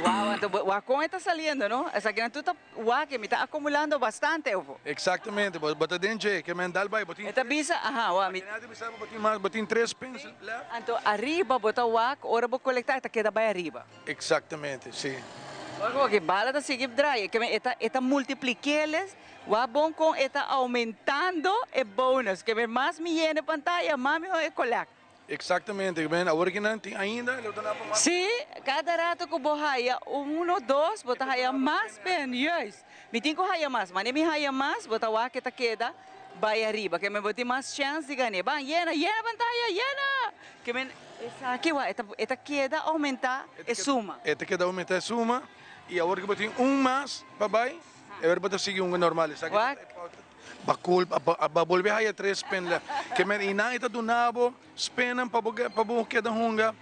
Wow, anto bo wak kon e ta saliendo no, esakinan tur ta wak mi ta akumulando bastante ofo. Exactamente, bo ta den dje, ke men dal bai bo tin. E ta bisa, aha, wak mi. Aki nan ta bisa bo tin mas, bo tin tres pins left. Anto ariba bo ta wak ora bo kolekta e ta keda bai ariba. Exactamente, si. Wak e bala ta sigui draai, ke men e ta e ta multipliqueles, wak bon kon e ta aumentando e bonus, ke men mas mi yena e pantaya, mas miho e collect. Exactamente, ke men awor ki nan tin ainda lo ta na pa mas. Si, cada rato ku bo haya uno, dos, bo ta haya mas pen, juist. Mi tin ku haya mas, mane mi haya mas, bo ta wak e ta keda bai ariba, ke men bo tin mas chance di gane. Ban, yena, yena pantaya, yena! Ke men esaki wak, e ta e ta keda oumentá e suma. E ta keda oumentá e suma i awor ku bo tin un mas pa bai, e ora bo ta sigui un normal. Esaki ta e pauta. Ba kul, ba bolbe haya tres spin left. Ke men i nan e ta duna bo spinnan pa bo pa bo keda hunga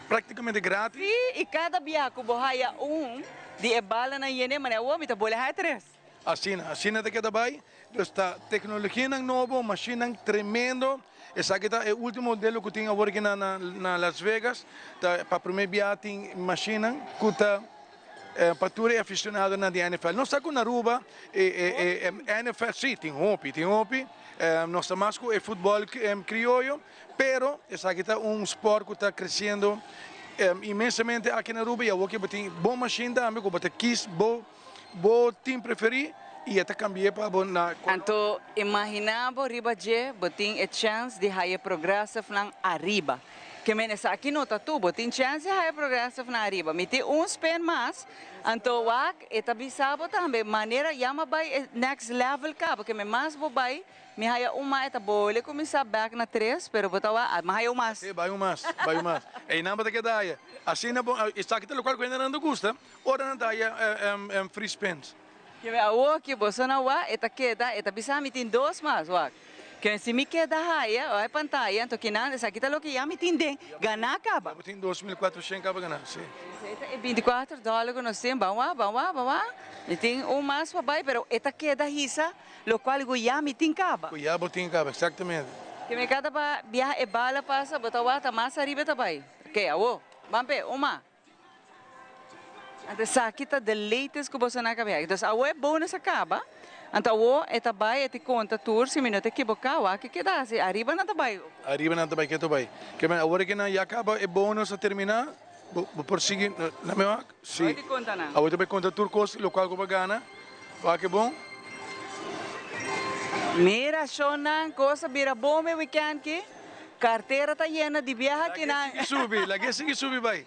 praktikamente gratis. Sí, i kada bia ku bo haya un di e balanan yene, manera awor mi ta bole haya tres. Asina, asina ta keda bai. Dus ta teknologianan nobo, mashinnan tremendo. Esaki ta e ultimo modelo ku tin awor aki na na Las Vegas. Ta pa prome bia tin mashinnan ku ta pa tur e aficionadonan di NFL. Nos sa ku na Aruba e e e NFL si tin hopi, tin hopi. Nos ta mas ku e futbol krioyo, pero esaki ta un sport ku ta kresiendo inmensamente aki na Aruba i awor ke bo tin bon mashin tambe ku bo ta kis bo. Bo tin preferí i e ta kambi'é pa bo na. Anto imaginá bo riba dje bo tin e chèns di haya progressivnan ariba. Ke men esaki no ta tur, bo tin chèns di haya progressivnan ariba. Mi tin un spin mas, anto wak e ta bisa bo tambe manera ya mi a bai e next level kaba, ke men mas bo bai mi haya un mas e ta bole kuminsá bèk na tres, pero bo ta wak mi haya un mas. Sí, bai un mas, bai un mas. Einan bo ta keda haya. Asina bo, esaki ta lokual ku hendenan ta gusta. Ora nan ta haya free spins. Keme awor ki boso na wak e ta keda e ta bisa mi tin dos mas wak. Ke si mi keda haya o e pantaya, anto kinan esaki ta loke ya mi tin den ganá kaba. Ya bo tin 2400 kaba ganá, si. Esei ta e 24 dòler ku nos tin, ban wak, ban wak, ban wak. Mi tin un mas pa bai, pero e ta keda hisa lokual ku ya mi tin kaba. Ku ya bo tin kaba, eksaktamente. Ke mi kada pa biaha e bala pasa, bo ta wak ta mas ariba e ta bai. Oke, awo, ban p'e, un mas. Anto esaki ta the latest ku boso nan a kabia. Entonces awo e bonus a kaba, anto awo e ta bai e ta konta tur, si mi no ta ekiboká, wak ke keda hasi, ariba nan ta bai. Ariba nan ta bai ketu bai. Ke men awor ke nan ya kaba e bonus a terminá, bo bo por sigui, na mi wak? Si. Awor e ta konta nan. Awor e ta bai konta tur kos lokual ku bo a gana, wak e bon. Mira shonnan, kos a bira bon e weekend ki. Kartera ta yena di biaha kinan. Lag'e sigui subi, lag'e sigui subi bai.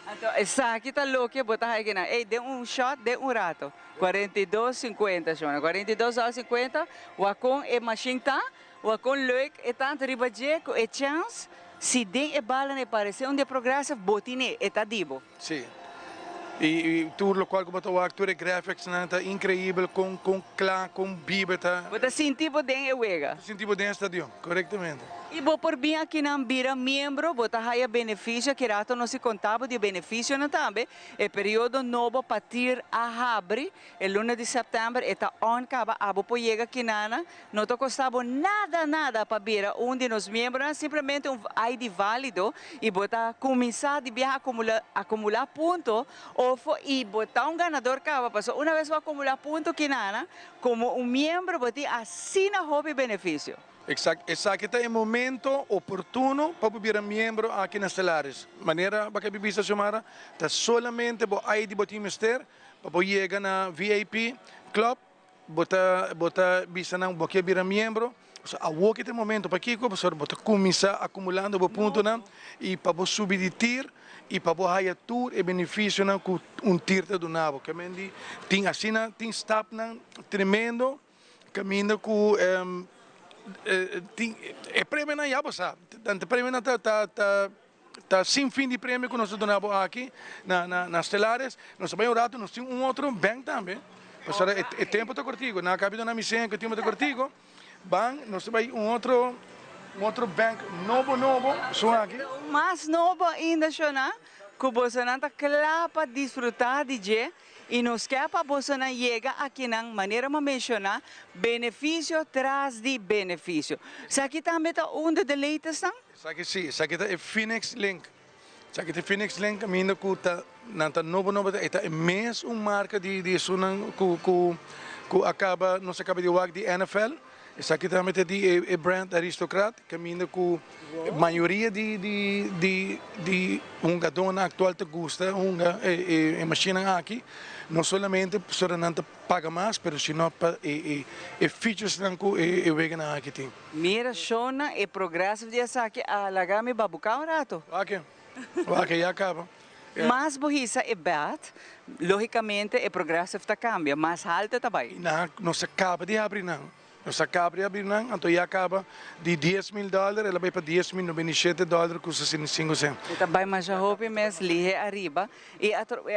Anto esaki ta loke bo ta haña kinan. Ey, den un shot, den un rato. 42 cincuenta, shona. 42 dòler cincuenta, wak kon e mashin ta, wak kon leuk e ta, anto riba dje ku e chèns, si den e balanan e parese un di e progressive, bo tine, e ta di bo. Sí. Y y tur locual cu bo ta wak, tur e graphicsnan ta increibel con con cla, con biba ta. Bo ta sinti bo den e wega. Bo ta sinti bo den e stadion, corectamente. Y bo por bin akinan bira miembro, bo ta haya beneficio, aki rato nos si conta bo di e beneficionan tambe. E periodo nobo pa tir a habri e luna di september, e ta on caba, abo por yega akinana, No ta kosta bo nada nada pa bira un di nos miembronan, simplemente un ID válido i bo ta kuminsá di biaha akumulá akumulá punto ofo i bo ta un ganador kaba pasobra una bes bo akumulá punto kinana komo un miembro bo tin asina hopi benefisio. Exacto, esaki ta e momento oportuno pa bo bira miembro aki na Stellaris. Manera bo a kaba bisa Xiomara, ta solamente bo ID bo tin mester pa bo yega na VIP Club. Bo ta bo ta bisa nan bo ke bira miembro, pasobra awor ke ta e momento. Pakiko? Pasobra bo ta kuminsá akumulando bo puntonan i pa bo subi di tir i pa bo haya tur e benefisionan ku un tir ta duna bo. Ke men di tin asina tin stapnan tremendo kaminda ku tin e premionan ya bo sa, tantu premionan ta ta ta. Ta sin fin di premio cu nos ta duna bo aki na na Stelares. Nos ta bay un rato, nos tin un otro bank tambe. Pasobra e e tempo ta cortico. Nan a caba di duna mi seña cu e tempo ta cortico. Ban, nos ta bay un otro un otro bank nobo nobo esun aki. Un mas nobo ainda Shona, cu bosonan ta cla pa disfruta di dje y nos ke pa bosonan yega akinan manera mi a menciona, beneficio tras di beneficio. Esaki tambe ta un di de latestnan? Esaki si, esaki ta e Phoenix Link. Esaki ta e Phoenix Link kaminda ku ta nan ta nobo nobo e ta e mes un marka di di esunnan ku ku ku a kaba nos a kaba di wak di NFL. Esaki tambe ta di e e brand Aristocrat kaminda ku mayoria di di di di hungadónan aktual ta gusta hunga e e e mashinnan aki. No solamente pasobra nan ta paga mas pero sino pa e e featuresnan ku e e weganan aki tin. Mira shona e progreso di esaki a laga mi babuca un rato. Wak, wak ya caba. Mas bo hisa e bet, logicamente e progreso ta cambia, mas halto ta bay. Y nan, nos a caba di habri nan. Nos a caba di habri nan, anto ya caba di 10,000 dollar, el a bay pa 10,097 dollar cu 65 cent. E ta bay masha hopi mes lihe ariba y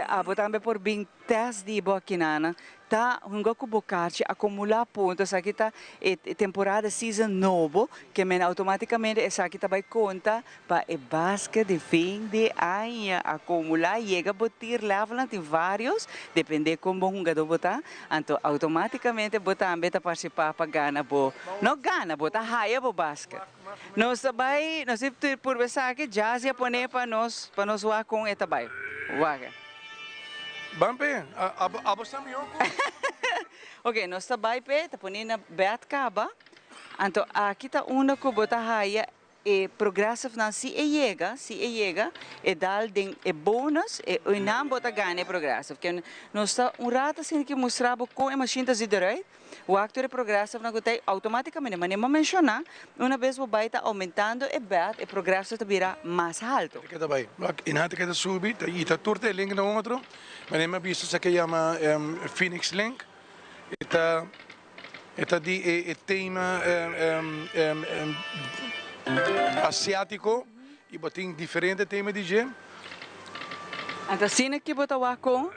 abo tambe por bin Test di bo akinana ta hunga ku bo karchi akumulá punto esaki ta e temporada season nobo ke men automaticamente esaki ta bai konta pa e basket di fin di aña akumulá yega bo tier levelnan tin varios depende kon bon hungadó bo ta anto automaticamente bo tambe ta partisipá pa gana bo no gana bo ta haya bo basket nos ta bai nos tin purba esaki Jazzy a pone pa nos pa nos wak kon e ta bai wak. Ban p'e, abo sa mihó ku. Ok, nos ta bai p'e, ta pone na bèt kaba. Anto aki ta unda ku bo ta haya e progressivenan si e yega, si e yega, e dal den e bonus, e oinan bo ta gana e progressive. Ke nos ta un rato asina ki mustra bo kon e mashin ta ziet eruit. Wak tur e progressivenan ku ta ei outomaticamente, manera mi a menshoná, una bes bo bai ta oumentando e bèt, e progressive ta bira mas haltu. Ta keda bai. Wak, i nan ta keda subi, ta i ta tur ta e link na otro. Manera mi a bisa esaki a yama Phoenix Link. E ta e ta di e e tema asiátiko i bo tin diferente tema di dje. Anto asina ki bo ta wak kon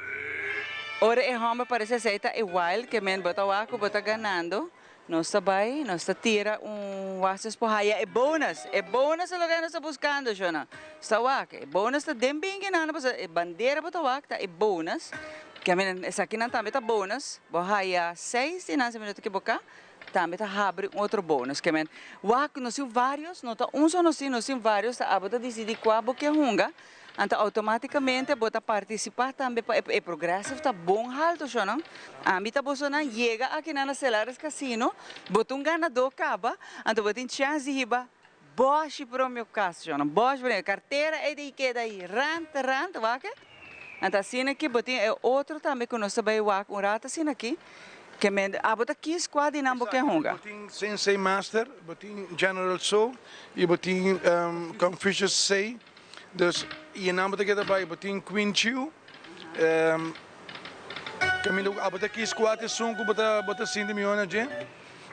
ora e homber parece esey ta e wild ke men bo ta wak ku bo ta ganando. Nos ta bai, nos ta tira un wastes por haya e bonus. E bonus ta loke nos ta buscando, shona. Sta wak, e bonus ta den bingi nan, pasobra e bandera bo ta wak ta e bonus. Ke men esakinan tambe ta bonus. Bo haya seis di nan si mi no ta ekiboká, tambe ta habri un otro bonus. Ke men wak nos tin varios, no ta un so nos tin, nos tin varios, ta abo ta disidí kua bo ke hunga. Anto automaticamente bo ta participa tambe pa e progressive ta bon halto shonan. Ami ta bosonan yega akinan na Celares Casino, bo ta un ganador caba, anto bo tin chance di hiba boshi promio cas shonan, boshi promio, cartera ey di keda ey rand rand wak. Anto asina ki bo tin e otro tambe cu nos ta bay wak un rato asina aki, ke men abo ta kies cua di nan bo ke hunga. Bo tin Sensei Master, bo tin General Tso y bo tin Confucius Say. Dus y nan bo ta keda bai bo tin Queen Chiu caminda cu abo ta kies cua ta esun cu bo ta bo ta sinti miho na dje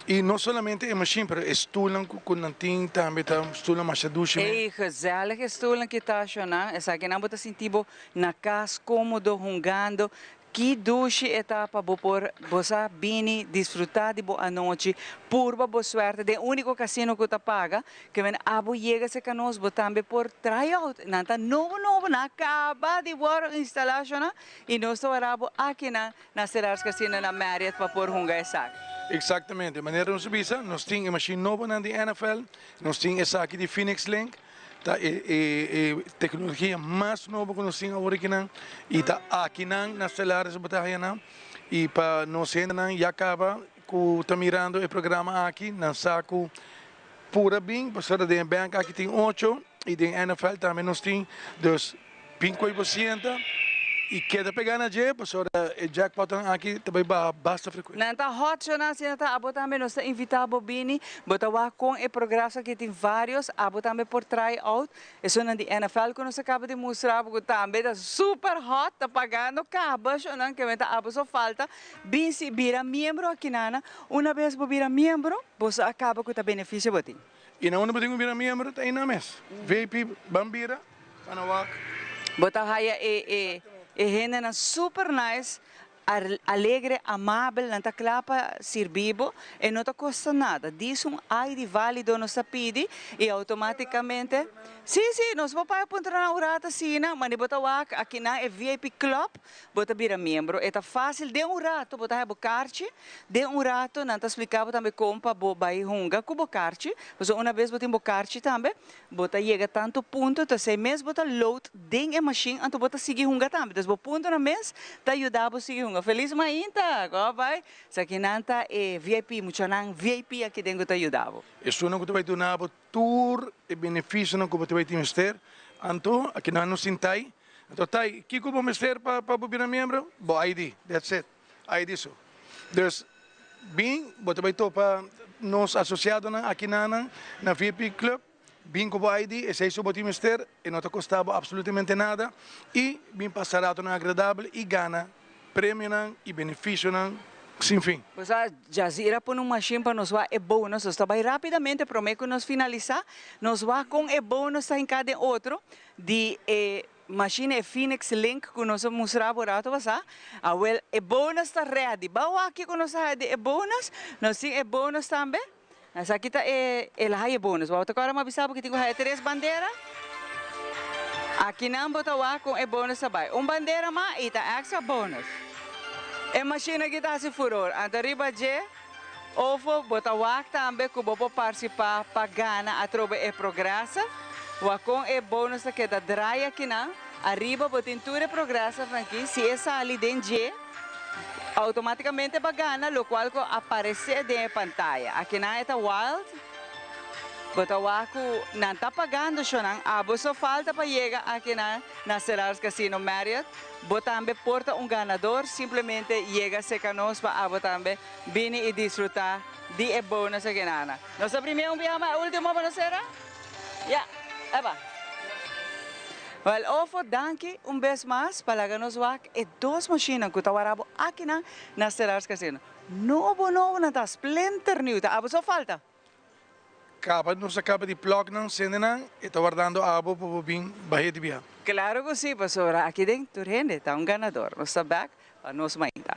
y no solamente e machine pero e stoelnan cu nan tin tambe ta stoelnan masha dushi mes. Ey gezellig e stoelnan ki ta ashonan esakinan bo ta sinti bo na cas comodo hungando Ki dushi e ta pa bo por bo sa bini disfruta di bo anochi, purba bo suerte den unico casino cu ta paga, ke men abo yega cerca nos bo tambe por try out, nan ta nobo nobo, nan a caba di worde instala shona y nos ta wara bo akinan na Stellaris Casino na Marriott pa por hunga esaki. Exactamente, manera nos a bisa, nos tin e machine nobonan di NFL, nos tin esaki di Phoenix Link, Ta e e tecnologia mas nobo cu nos tin awor akinan y ta akinan na Stellaris bo ta haya nan y pa nos hendenan ya caba cu ta mirando e programa aki nan sa cu pura bin pasobra den e bank aki tin ocho y den NFL tambe nos tin dus bin coy bo sienta y keda pega na dje pasobra e jackpotnan aki ta bay baha basta frecuente. Nan ta hot shona asina ta abo tambe nos ta invita bo bini bo ta wak con e progreso aki tin varios abo tambe por try out esunnan di NFL cu nos a caba di mustra bo cu tambe ta super hot ta pagando caba shona ke ta abo so falta bin si bira miembro aki nana una bes bo bira miembro bo sa a caba cu ta beneficio bo tin. Y na unda bo tin cu bira miembro ta eynan mes VIP ban bira. Bo ta haya e e hendenan super nice, alegre, amabel, nan ta kla pa sirbi bo, e no ta kosta nada. Dis un ID válido nos ta pidi i automáticamente, sí, sí, nos por paga puntra nan un rato asina, mane bo ta wak akinan e VIP club, Bo ta bira miembro. E ta fácil. Den un rato bo ta haya bo karchi. Den un rato nan ta spliká bo tambe kon pa bo bai hunga ku bo karchi. Pasobra una bes bo tin bo karchi tambe, bo ta yega tantu punto, ta esei mes bo ta load den e mashin, anto bo ta sigui hunga tambe. Dus bo puntonan mes ta yuda bo sigui hunga. Felis mainta! Kon a bai? Esaki nan ta e VIP, muchanan VIP aki den ku ta yuda bo. Esunnan ku ta bai duna bo tur e benefisionan ku bo ta bai tin mester. Anto, akinan nos tin tai. Anto tai, kiko bo mester pa pa bo bira miembro? Bo ID, that's it, ID so. Dus, bin, bo ta bai topa nos asosiadonan akinanan na VIP Club, bin ku bo ID, esei so bo tin mester, e no ta kosta bo absolutamente nada, i bin pasa ratonan agradabel i gana premionan i benefisionan sin fin. Bo sa, Jazira pone un mashin pa nos wak e bonus, nos ta bai rapidamente prome ku nos finalisá, nos wak kon e bonus ta hinká den otro, Di e machine e Phoenix Link cu nos a mustra bo rato pasa, awel e bonus ta ready. Bao aki cu nos a haya di e bonus, nos tin e bonus tambe. Esaki ta e el a haya e bonus. Bo ta corda mi a bisa bo cu tin cu haya tres bandera? Akinan bo ta wak con e bonus ta bay. Un bandera mas y ta extra bonus. E machine aki ta haci furor. Anto riba dje, Ofo bo ta wak tambe ku bo por partisipá pa gana atrobe e progresa. Wak kon e bonus ta keda draai akinan. Ariba bo tin tur e progresnan aki. Si e sali den dje, outomátikamente bo a gana lokual ku aparesé den e pantaya. Akinan e ta wild. Bo ta wak ku nan ta pagando shonan. Abo so falta pa yega akinan na Stellaris Casino Marriott. Bo tambe por ta un ganador. Simplemente yega serka nos pa abo tambe Bini y disfruta di e bonus aki nana. Nos ta primia un biaha ma e ultimo pa nos cera? Ya, eba. Wel Ofo danki un bes mas pa laga nos wak e dos mashinnan cu ta wara bo akinan na Stellaris Casino. Nobo nobo nan ta, splinter nieuw ta. Abo so falta? Caba nos a caba di plug nan, cende nan, e ta wardando abo pa bo bin bahe di bia. Claro cu si, pasobra aki den tur hende ta un ganador. Nos ta back pa nos mainta.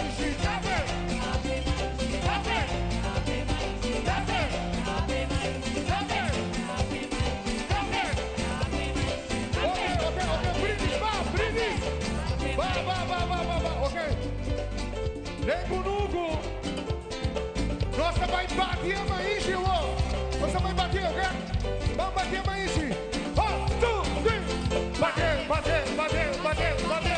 bati e maishi awor. Nos ta bai bati, ok? Ban bati e maishi. Un, two, three. Bati, bati, bati, bati, bati.